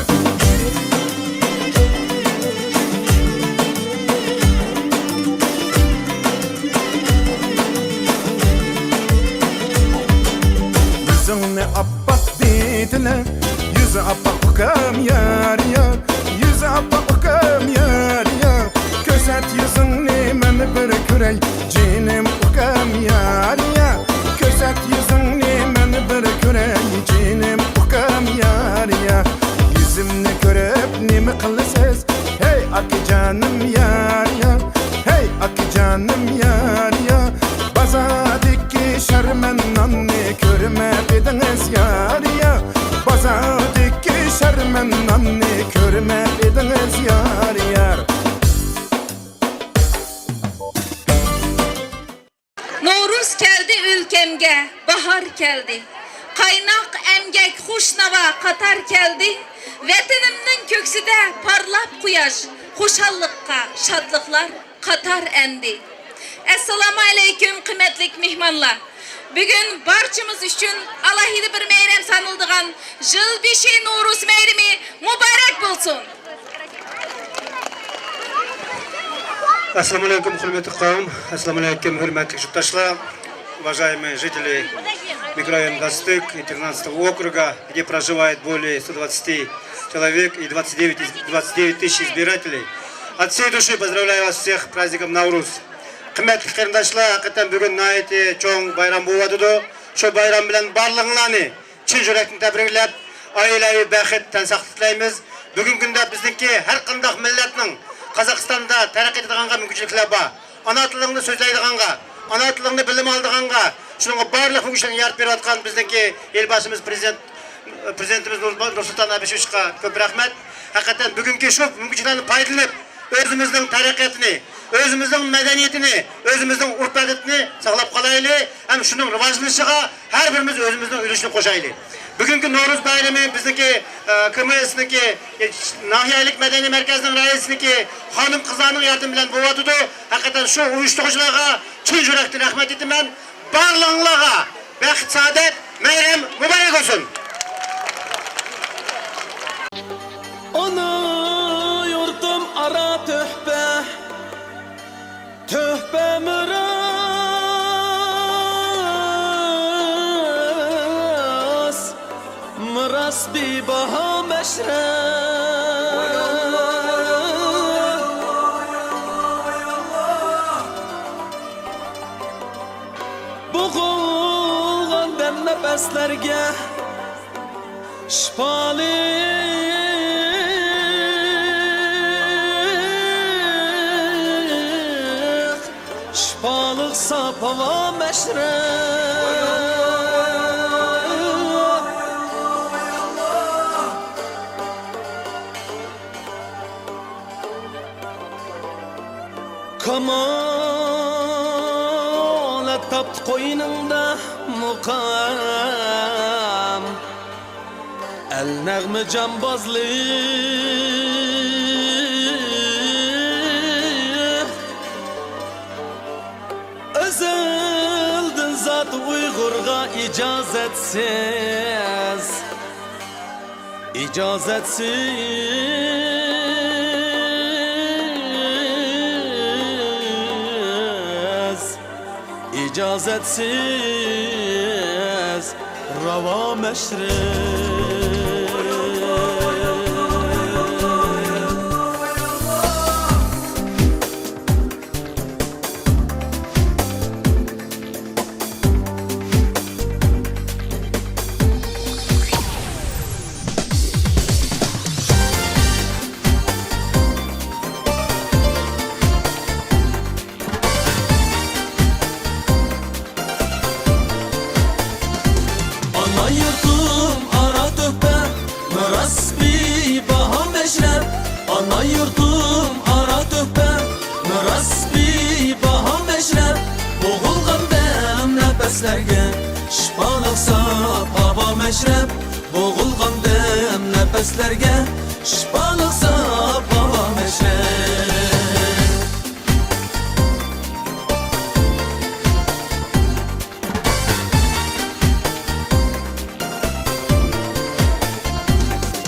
يۈزۈڭنى ئاپئاق دېدىلە، يۈزى ئاپئاق ئۇكام يار يار، يۈزى ئاپئاق ئۇكام يار يار. كۆرسەت يۈزۈڭنى مەن بىر كۆرەي، جېنىم ئۇكام يار يار. كۆرسەت يۈزۈڭنى مەن بىر كۆرەي، جېنىم ئۇكام يار يار. يۈزۈمنى كۆرۈپ نېمە قىلىسىز؟ ھەي ئاكىجانىم يار يار، ھەي ئاكىجانىم يار يار. بازاردىكى شەرمەن ناننى كۆرمەپ ئىدىڭىز يار يار. بازاردىكى شەرمەن ناننى كۆرمەپ ئىدىڭىز يار يار. نورۇز كەلدى ئۆلكەمگە، باھار كەلدى. قايناق ئەمگەك، خۇش ناۋا قاتار كەلدى. ۋەتىنىمنىڭ كۆكسىدە پارلاپ قۇياش، خۇشاللىققا شادلىقلار قاتار ئەندى. ئەسسالامۇ ئەلەيكۇم، قىممەتلىك مېھمانلار! بۈگۈن بارچىمىز ئۈچۈن ئالاھىدە بىر مەيرەم سانىلىدىغان يىل بېشى نورۇز مەيرىمى مۇبارەك بولسۇن! ئەسسالامۇئەلەيكۇم، ھۆرمەتلىك قەۋم. ئەسسالامۇئەلەيكۇم، ھۆرمەتلىك يۇرتداشلار. Уважаемые жители микрорайона двадцать три и тринадцатого округа, где проживает более ста двадцати человек и двадцать девять из, двадцать девять тысяч избирателей. От всей души поздравляю вас всех с праздником Навруз. قىممەتلىك قېرىنداشلار، ھەقىقەتەن بۈگۈن ناھايىتى چوڭ بايرام بولۇۋاتىدۇ. شۇ بايرام بىلەن بارلىقىڭلارنى چىن يۈرەكتىن تەبرىكلەپ، ئائىلىۋى بەخت، تەن ساقلىق تىلەيمىز. بۈگۈنكى كۈندە بىزنىڭكى ھەر قانداق مىللەتنىڭ قازاقىستاندا تەرەققىي ئېتىدىغانغا مۇمكىنچىلىكلەر بار. ئانا تىلىڭنى سۆزلەيدىغانغا، ئانا تىلىڭنى بىلىم ئالىدىغانغا، شۇنىڭغا بارلىق مۇمكىنچىلىكلەرنى يارىتىپ بېرىۋاتقان بىزنىڭكى ئېلباشىمىز پىرېزىدېنت، پىرېزىدېنتىمىز نۇر-، نۇرسۇلتان ئەبىشېۋىچقا كۆپ رەھمەت. ھەقىقەتەن بۈگۈنكى شۇ مۇمكىنچىلىكلەرنى پايدىلىنىپ، ئۆزىمىزنىڭ تەرەققىياتىنى، ئۆزىمىزنىڭ مەدەنىيىتىنى، ئۆزىمىزنىڭ ئۆرپ-ئادىتىنى ساقلاپ قالايلى ھەم شۇنىڭ راۋاجلىنىشىغا ھەر بىرىمىز ئۆزىمىزنىڭ ئۈلۈشىنى قوشايلى. بۈگۈنكى نورۇز بايرىمى بىزنىڭكى، ئە، كىم ئېسنىڭكى، ئە، ناھىيەلىك مەدەنىي مەركەزنىڭ رەئىسىنىڭكى خانىم-قىزلارنىڭ ياردىمى بىلەن بولۇۋاتىدۇ. ھەقىقەتەن شۇ ئۇيۇشتۇرغۇچىلارغا چىن يۈرەكتىن رەھمەت ئېيتىمەن. بارلىقىڭلارغا بەخت-سائادەت، مەيرەم مۇبارەك بولسۇن! ئانا يۇرتۇم ئارا تۆھپە، تۆھپە مىراس، مىراس بىباھا مەشرەپ. بوغۇلغان دەم نەپەسلەرگە شىپالىق، شىپالىق ساپ ھاۋا مەشرەپ. كامالەت تاپتى قوينۇڭدا مۇقام، ئەل نەغمە جامبازلىق. ئەزەلدىن زات ئۇيغۇرغا ئىجازەتسىز، ئىجازەتسىز، ئىجازەتسىز راۋا مەشرەپ. شىپالىق ساپ ھاۋا مەشرەپ.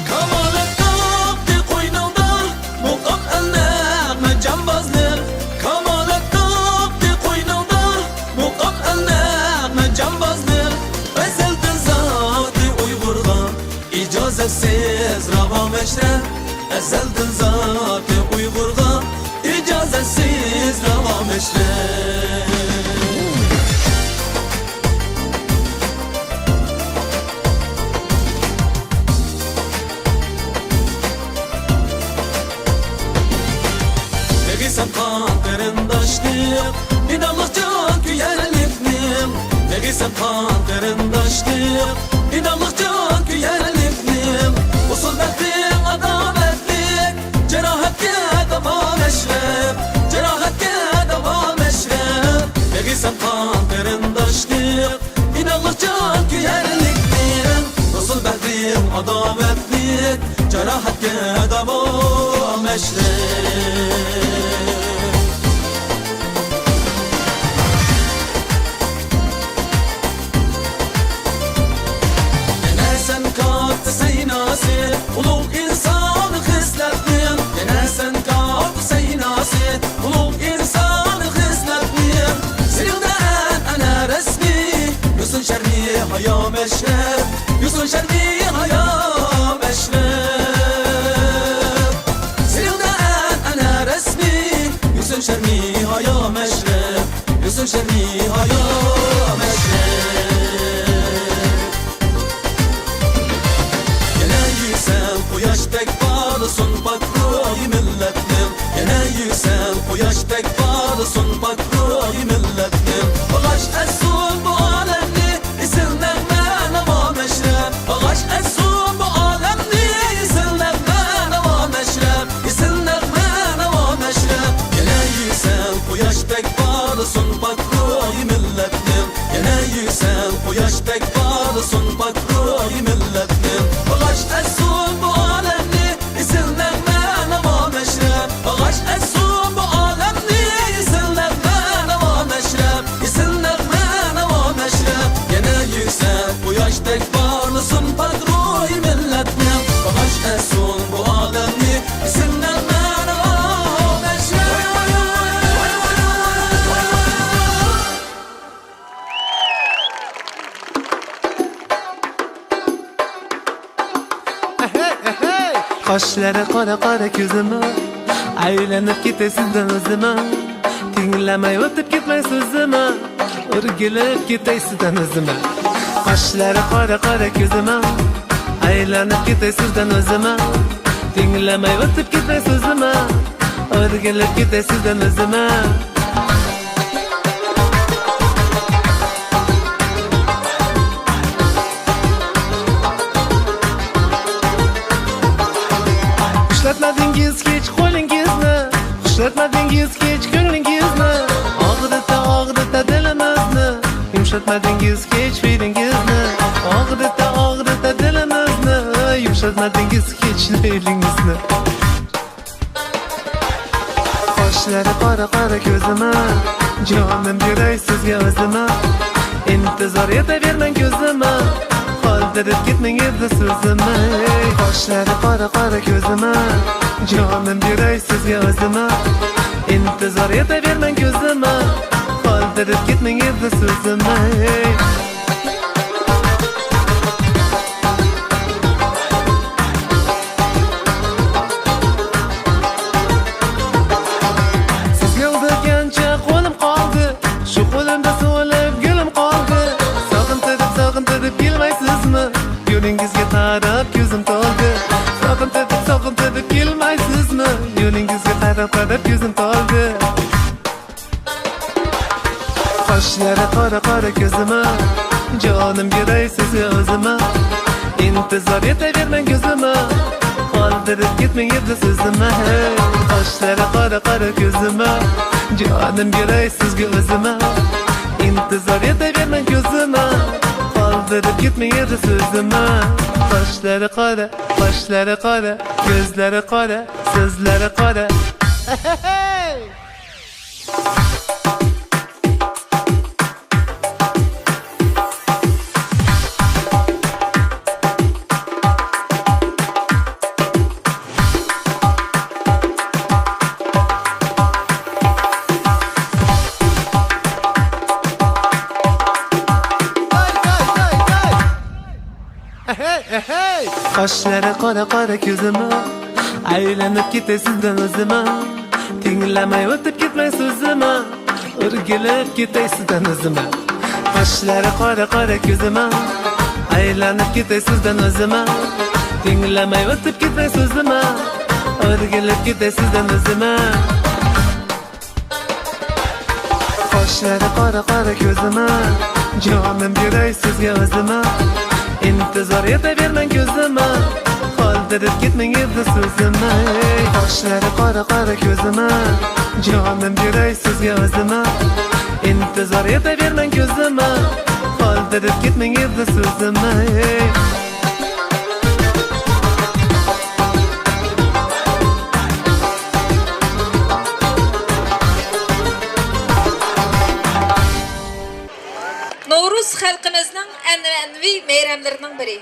كامالەت تاپتى قوينۇڭدا، مۇقام ئەلنەق جامبازلىق. كامالەت تاپتى قوينۇڭدا، مۇقام ئەلنەق جامبازلىق. ئەزەلدىن زاتى ئۇيغۇرغا ئىجازەتسىز راۋا مەشرەپ، ئەزەلدىن زاتى ئۇيغۇرغا ئىجازەتسىز راۋا مەشرەپ. بېغىسەن قان قېرىنداشلىق، ئىناقلىق جان كۆيەرلىكنىڭ. بېغىسەن قان قېرىنداشلىق، ئىناقلىق جان كۆيەرلىكنىڭ. ئۇسسۇل بەختىڭ ئاداۋەتلىك، جاراھەتكە داۋا مەشرەپ، جاراھەتكە داۋا مەشرەپ. بېغىسەن قان قېرىنداشلىق، ئىناقلىق جان كۆيەرلىكنىڭ. ئۇسسۇل بەختىڭ ئاداۋەتلىك، جاراھەتكە داۋا مەشرەپ. يەنە سەن كاتتا سەيناسى، ئۇلۇغ ئىنسان خىسلەتنىڭ. يەنە سەن كاتتا سەيناسى، ئۇلۇغ ئىنسان خىسلەتنىڭ. سېنىڭدە ئەنئەنە رەسمىي، يوسۇن شەرمى ھايا مەشرەپ، يوسۇن شەرمى ھايا مەشرەپ. سېنىڭدە ئەنئەنە رەسمىي، يوسۇن شەرمى ھايا مەشرەپ، يوسۇن شەرمى ھايا مەشرەپ. يەنە يۈكسەل قۇياشتەك پارلىسۇن پاك روھى مىللەتنىڭ. يەنە يۈكسەل قۇياشتەك پارلىسۇن پاك روھى مىللەتنىڭ. باغاش ئەتسۇن بۇ ئالەمنى ئېسىل نەغمە ناۋا مەشرەپ. باغاش ئەتسۇن بۇ ئالەمنى ئېسىل نەغمە ناۋا مەشرەپ. ئېسىل نەغمە ناۋا مەشرەپ. يەنە يۈكسەل قۇياشتەك پارلىسۇن پاك روھى مىللەتنىڭ. يەنە يۈكسەل قۇياشتەك پارلىسۇن پاك روھى مىللەتنىڭ. باغاش ئەتسۇن بۇ ئالەمنى ئېسىل نەغمە ناۋا مەشرەپ. باغاش ئەتسۇن بۇ ئالەمنى ئېسىل نەغمە ناۋا مەشرەپ. ئېسىل نەغمە ناۋا مەشرەپ. يەنە يۈكسەل قۇياشتەك پارلىسۇن پاك روھى مىللەتنىڭ. باغاش ئەتسۇن بۇ ئالەمنى ئېسىل نەغمە ناۋا مەشرەپ. قاشلىرى قارا قارا كۆزۈمە، ئايلىنىپ كېتەي سىزدىن ئۆزۈمە. تىڭلىماي ئۆتۈپ كەتمەي سۆزۈمە، ئۆرگىلىپ كېتەي سىزدىن ئۆزۈمە. قاشلىرى قارا قارا كۆزۈمە، ئايلىنىپ كېتەي سىزدىن ئۆزۈمە. تىڭلىماي ئۆتۈپ كەتمەي سۆزۈمە، ئۆرگىلىپ كېتەي سىزدىن ئۆزۈمە. ئىشلەتمىدىڭىز ھېچ قولىڭىزنى، ئىشلەتمىدىڭىز ھېچ كۆڭلىڭىزنى. ئاغرىتا، ئاغرىتا دىلىمىزنى، يۇمشاتمىدىڭىز ھېچ پېلىڭىزنى. ئاغرىتا، ئاغرىتا دىلىمىزنى، يۇمشاتمىدىڭىز ھېچ پېلىڭىزنى. قاشلىرى قارا قارا كۆزۈمە، جانىم بېرەي سىزگە ئۆزۈمە. ئىنتىزار ئېتىۋەرمەڭ كۆزۈمە، قالدۇرۇپ كەتمەڭ ئەمدى سۆزۈمنى. قاشلىرى قارا قارا كۆزۈمە، جانىم بېرەي سىزگە ئۆزۈمە. ئىنتىزار ئېتىۋەرمەڭ كۆزۈمە، قالدۇرۇپ كەتمەڭ ئەمدى سۆزۈمنى. سىزگە ئالدىغانچە قولۇم قالدى، شۇ قولۇمدا سولۇپ گۈلۈم قالدى. ساغىن تېتىپ، ساغىن تېتىپ كەلمەيسىزمۇ؟ يولىڭىزغا قاراپ كۆزۈم تولدى. ساغىن تېتىپ، ساغىن تېتىپ كەلمەيسىزمۇ؟ يولىڭىزغا قاراپ، قاراپ كۆزۈم تولدى. قاشلىرى قارا قارا كۆزۈمە، جانىم بېرەي سىزگە ئۆزۈمە. ئىنتىزار ئېتىۋەرمەڭ كۆزۈمە، قالدۇرۇپ كەتمەڭ ئەمدى سۆزۈمنى. قاشلىرى قارا قارا كۆزۈمە، جانىم بېرەي سىزگە ئۆزۈمە. ئىنتىزار ئېتىۋەرمەڭ كۆزۈمە، قالدۇرۇپ قالدۇرۇپ كەتمەيدۇ سۆزىمە. قاشلىرى قارا، قاشلىرى قارا، كۆزلىرى قارا، سۆزلىرى قارا. قاشلىرى قارا قارا كۆزىمە، ئايلىنىپ كېتەي سىزدىن ئۆزىمە. تىڭلىمەي ئۆتۈپ كەتمەي سۆزىمە، ئۆرگىلىپ كېتەي سىزدىن ئۆزىمە. قاشلىرى قارا قارا كۆزىمە، ئايلىنىپ كېتەي سىزدىن ئۆزىمە. تىڭلىمەي ئۆتۈپ كەتمەي سۆزىمە، ئۆرگىلىپ كېتەي سىزدىن ئۆزىمە. قاشلىرى قارا قارا كۆزىمە، جانىم بېرەي سىزگە ئۆزىمە. ئىنتىزار ئېتىۋەرمەڭ كۆزىمە، قالدۇرۇپ كەتمەڭ ئىزدا سۆزىمە. قاشلىرى قارا قارا كۆزىمە، جانىم بېرەي سىزگە ئۆزىمە. ئىنتىزار ئېتىۋەرمەڭ كۆزىمە، قالدۇرۇپ كەتمەڭ ئىزدا سۆزىمە. نورۇز خەلقىمىزنىڭ ئەنئەنىۋى مەيرەملىرىنىڭ بىرى.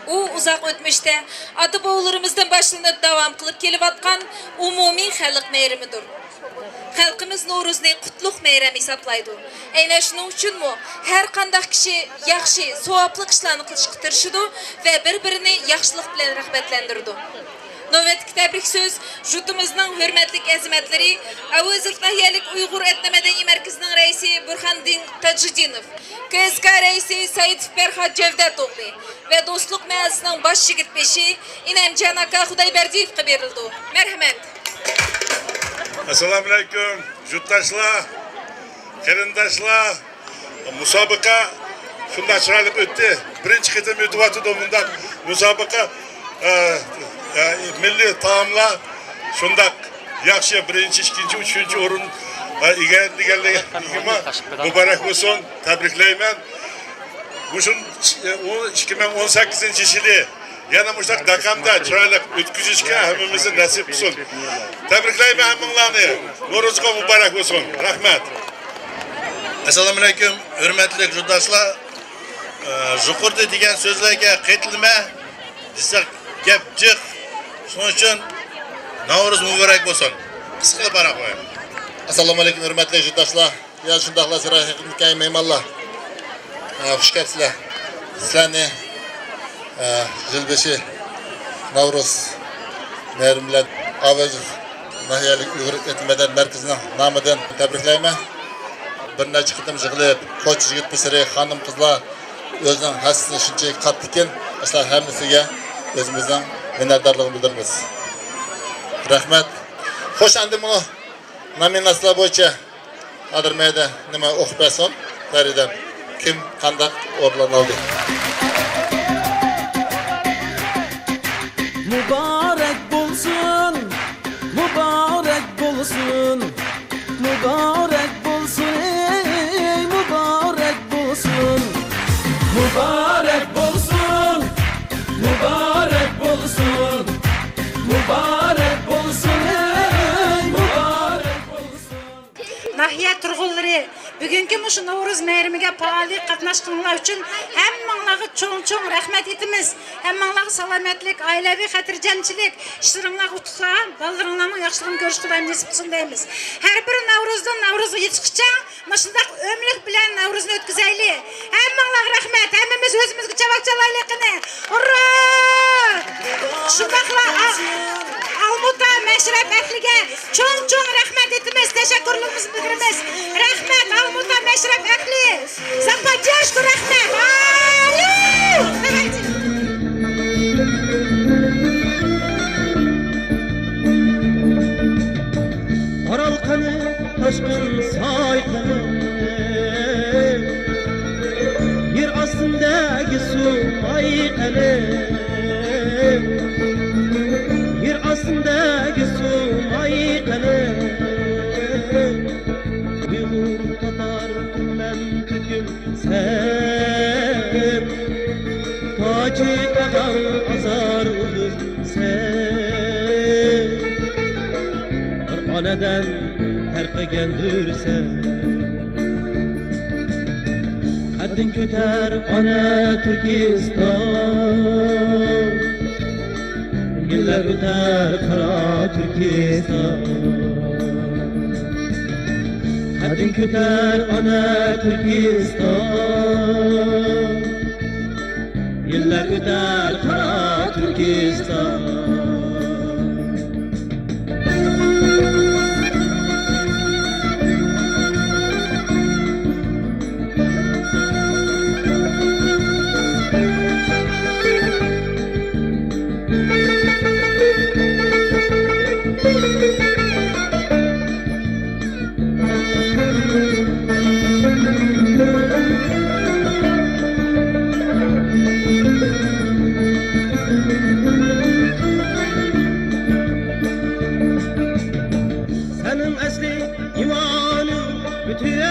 ئۇ ئۇزاق ئۆتمۈشتە ئاتا-بوۋىلىرىمىزدىن باشلىنىپ داۋام قىلىپ كېلىۋاتقان ئومۇمىي خەلق مەيرىمىدۇر. خەلقىمىز نورۇزنى قۇتلۇق مەيرەم ھېسابلايدۇ. ئەنە شۇنىڭ ئۈچۈنمۇ ھەر قانداق كىشى ياخشى، ساۋابلىق ئىشلارنى قىلىشقا تىرىشىدۇ ۋە بىر-بىرىنى ياخشىلىق بىلەن رىغبەتلەندۈرىدۇ. نۆۋەتتىكى تەبرىك سۆز يۇرتىمىزنىڭ ھۆرمەتلىك ئەزىمەتلىرى، ئەۋەزىلىق ناھىيەلىك ئۇيغۇر ئېتنو مەدەنىي مەركىزىنىڭ رەئىسى بۇرھاندىن تاجىدىنوف، كسك رەئىسى سەئىدوف پەرھات جەۋدەت ئوغلى ۋە دوستلۇق مەھەللىسىنىڭ باش يىگىت بېشى ئىنەمجان ئاكا خۇدايبەردىيېۋقا بېرىلىدۇ. مەرھەمەت. ئەسسالامۇئەلەيكۇم، يۇرتداشلار، قېرىنداشلار. مۇسابىقە شۇنداق چىرايلىق ئۆتتى. بىرىنچى قېتىم ئۆتۈۋاتىدۇ مۇنداق مۇسابىقە. ئە، ئە، مىللىي تائاملار شۇنداق ياخشى، بىرىنچى، ئىككىنچى، ئۈچىنچى ئورۇن، ئە، ئىگىلىگەنلىكىمە مۇبارەك بولسۇن، تەبرىكلەيمەن. مۇشۇ، ئە، ئىككى مىڭ ئون سەككىزىنچى يىلى يەنە مۇشۇنداق داكامدا چىرايلىق ئۆتكۈزۈشكە ھەممىمىزنى نەسىپ قىلسۇن. تەبرىكلەيمەن ھەممىڭلارنى. نورۇزغا مۇبارەك بولسۇن. رەھمەت. ئەسسالامۇئەلەيكۇم، ھۆرمەتلىك يۇرتداشلار. ئە، يۇقىرىدا دېگەن سۆزلەرگە قېتىلمە دېسەك گەپ جىق. شۇنىڭ ئۈچۈن ناۋرۇز مۇبارەك بولسۇن. قىسقىلا پاراق قوياي. ئەسسالامۇئەلەيكۇم، ھۆرمەتلىك يۇرتداشلار. يا شۇنداقلا سىرا يېقىندىكى مېھمانلار. ئە، خۇش كەپسىلەر. سىلەرنى، ئە، يىلبېشى ناۋرۇز مەيرىمى بىلەن ئاۋېز ناھىيەلىك ئۇيغۇر ئېتنو مەدەنىيەت مەركىزىنىڭ نامىدىن تەبرىكلەيمەن. بىر نەچچە قېتىم يىغىلىپ، كوچا يىگىت پىسىرى، خانىم-قىزلار ئۆزىنىڭ ھەسسىسىنى شۇنچىلىك قاتتىكەن، ئاشۇلار ھەممىسىگە ئۆزىمىزنىڭ مىننەتدارلىقىنى بىلدۈرىمىز. رەھمەت. خوش، ئەمدى مۇنۇ نومىناتسىيەلەر بويىچە ھازىر مەيدە نېمە ئوقۇپ بەرسۇن، پەرىدەم. كىم قانداق ئورۇنلارنى ئالدى؟ مۇبارەك بولسۇن، مۇبارەك بولسۇن، مۇبارەك بولسۇن، ئەي مۇبارەك بولسۇن. مۇبارەك بولسۇن، مۇبارەك بولسۇن، مۇبارەك بولسۇن، ئەي مۇبارەك بولسۇن. ناھىيە تۇرغۇنلىرى، بۈگۈنكى مۇشۇ نورۇز مەيرىمىگە پائالىيەت قاتناشقىنىڭلار ئۈچۈن ھەممىڭلارغا چوڭ-چوڭ رەھمەت ئېيتىمىز. ھەممىڭلارغا سالامەتلىك، ئائىلىۋى خاتىرجەمچىلىك، ئىشلىرىڭلارغا ئۇتۇقلار، بالىلىرىڭلارنىڭ ياخشىلىقىنى كۆرۈش خۇدايىم نېسىپ قىلسۇن دەيمىز. ھەر بىر ناۋرۇزدىن ناۋرۇزغا يېتىشكىچە مۇشۇنداق ئۆملۈك بىلەن ناۋرۇزنى ئۆتكۈزەيلى. ھەممىڭلارغا رەھمەت. ھەممىمىز ئۆزىمىزگە چاۋاك چالايلى قېنى. ھۇررا! شۇنداقلا ئا-، ئالمۇتا مەشرەپ ئەھلىگە چوڭ-چوڭ رەھمەت ئېيتىمىز، تەشەككۈرلىرىمىزنى بىلدۈرىمىز. رەھمەت، ئالمۇتا مەشرەپ ئەھلى. За поддержку رەھمەت. ئارال قېنى تاشقىن ساي قېنى، يەر ئاستىندىكى سۇ ماي قېنى، يەر ئاستىندىكى سۇ ماي قېنى، ئۇيغۇر، تاتار، تۈركمەن، تۈركۈم، سەن. چېقىغان ئازار ئۇلۇغ سەن، بىر ئانىدىن تەرقىگەندۇرسەن. قەددىڭ كۆتەر ئانا تۈركىستان، يىللار ئۆتەر قارا تۈركىستان. قەددىڭ كۆتەر ئانا تۈركىستان، يىللار ئۆتەر قارا تۈركىستان. سېنىڭ ئەسلى ئىمانىڭ پۈتۈن،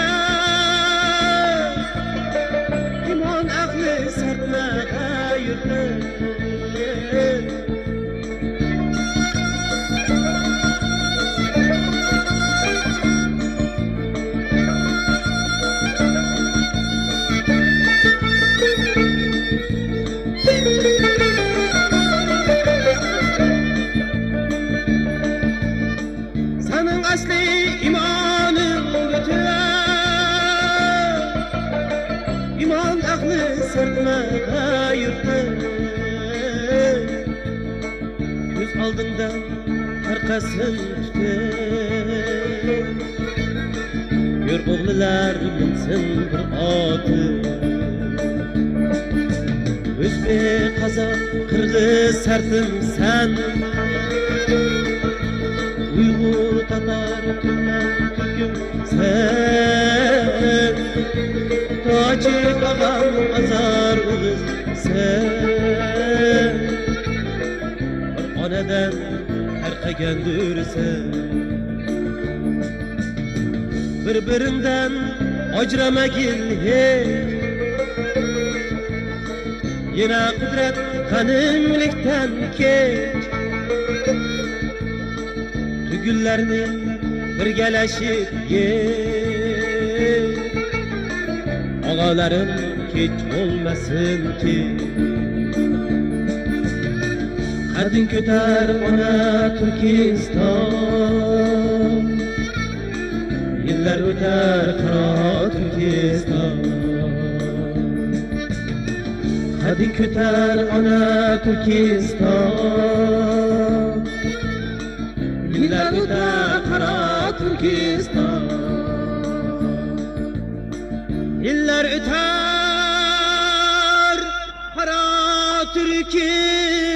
ئىمان ئەقلى سەرتمە يۈرگەن. سېنىڭ ئەسلى ئىمانىڭ پۈتۈن، ئىمان ئەقلى سىرتما يۈرگەن. كۆز ئالدىڭدا ھەر قەسىم تۈتۈن، يۈر ئوغلىلار مىنسۇن بىر ئاتى. ئۆزبېك، قازاق، قىرغىز سەرتىم سەن، ئۇيغۇر، تاتار، تۈركمەن، تۈركۈم سەن، تاجىك، ئاغام، ئازار، ئۇلۇغ سەن. بىر ئانىدىن تەرقىگەندۇرسەن، بىر-بىرىڭدىن ئاجرىمىغىن ھېچ. يەنە قۇدرەت غەنىملىكتىن كەچ، تۈگۈنلەرنى بىرگىلەشىپ يەش. ئاغىنىلىرىم كەچ بولماسۇنكى. قەددىڭ كۆتەر ئانا تۈركىستان، يىللار ئۆتەر قارا تۈركىستان. قەددىڭ كۆتەر ئانا تۈركىستان، يىللار ئۆتەر قارا تۈركىستان. يىللار ئۆتەر قارا تۈركىستان.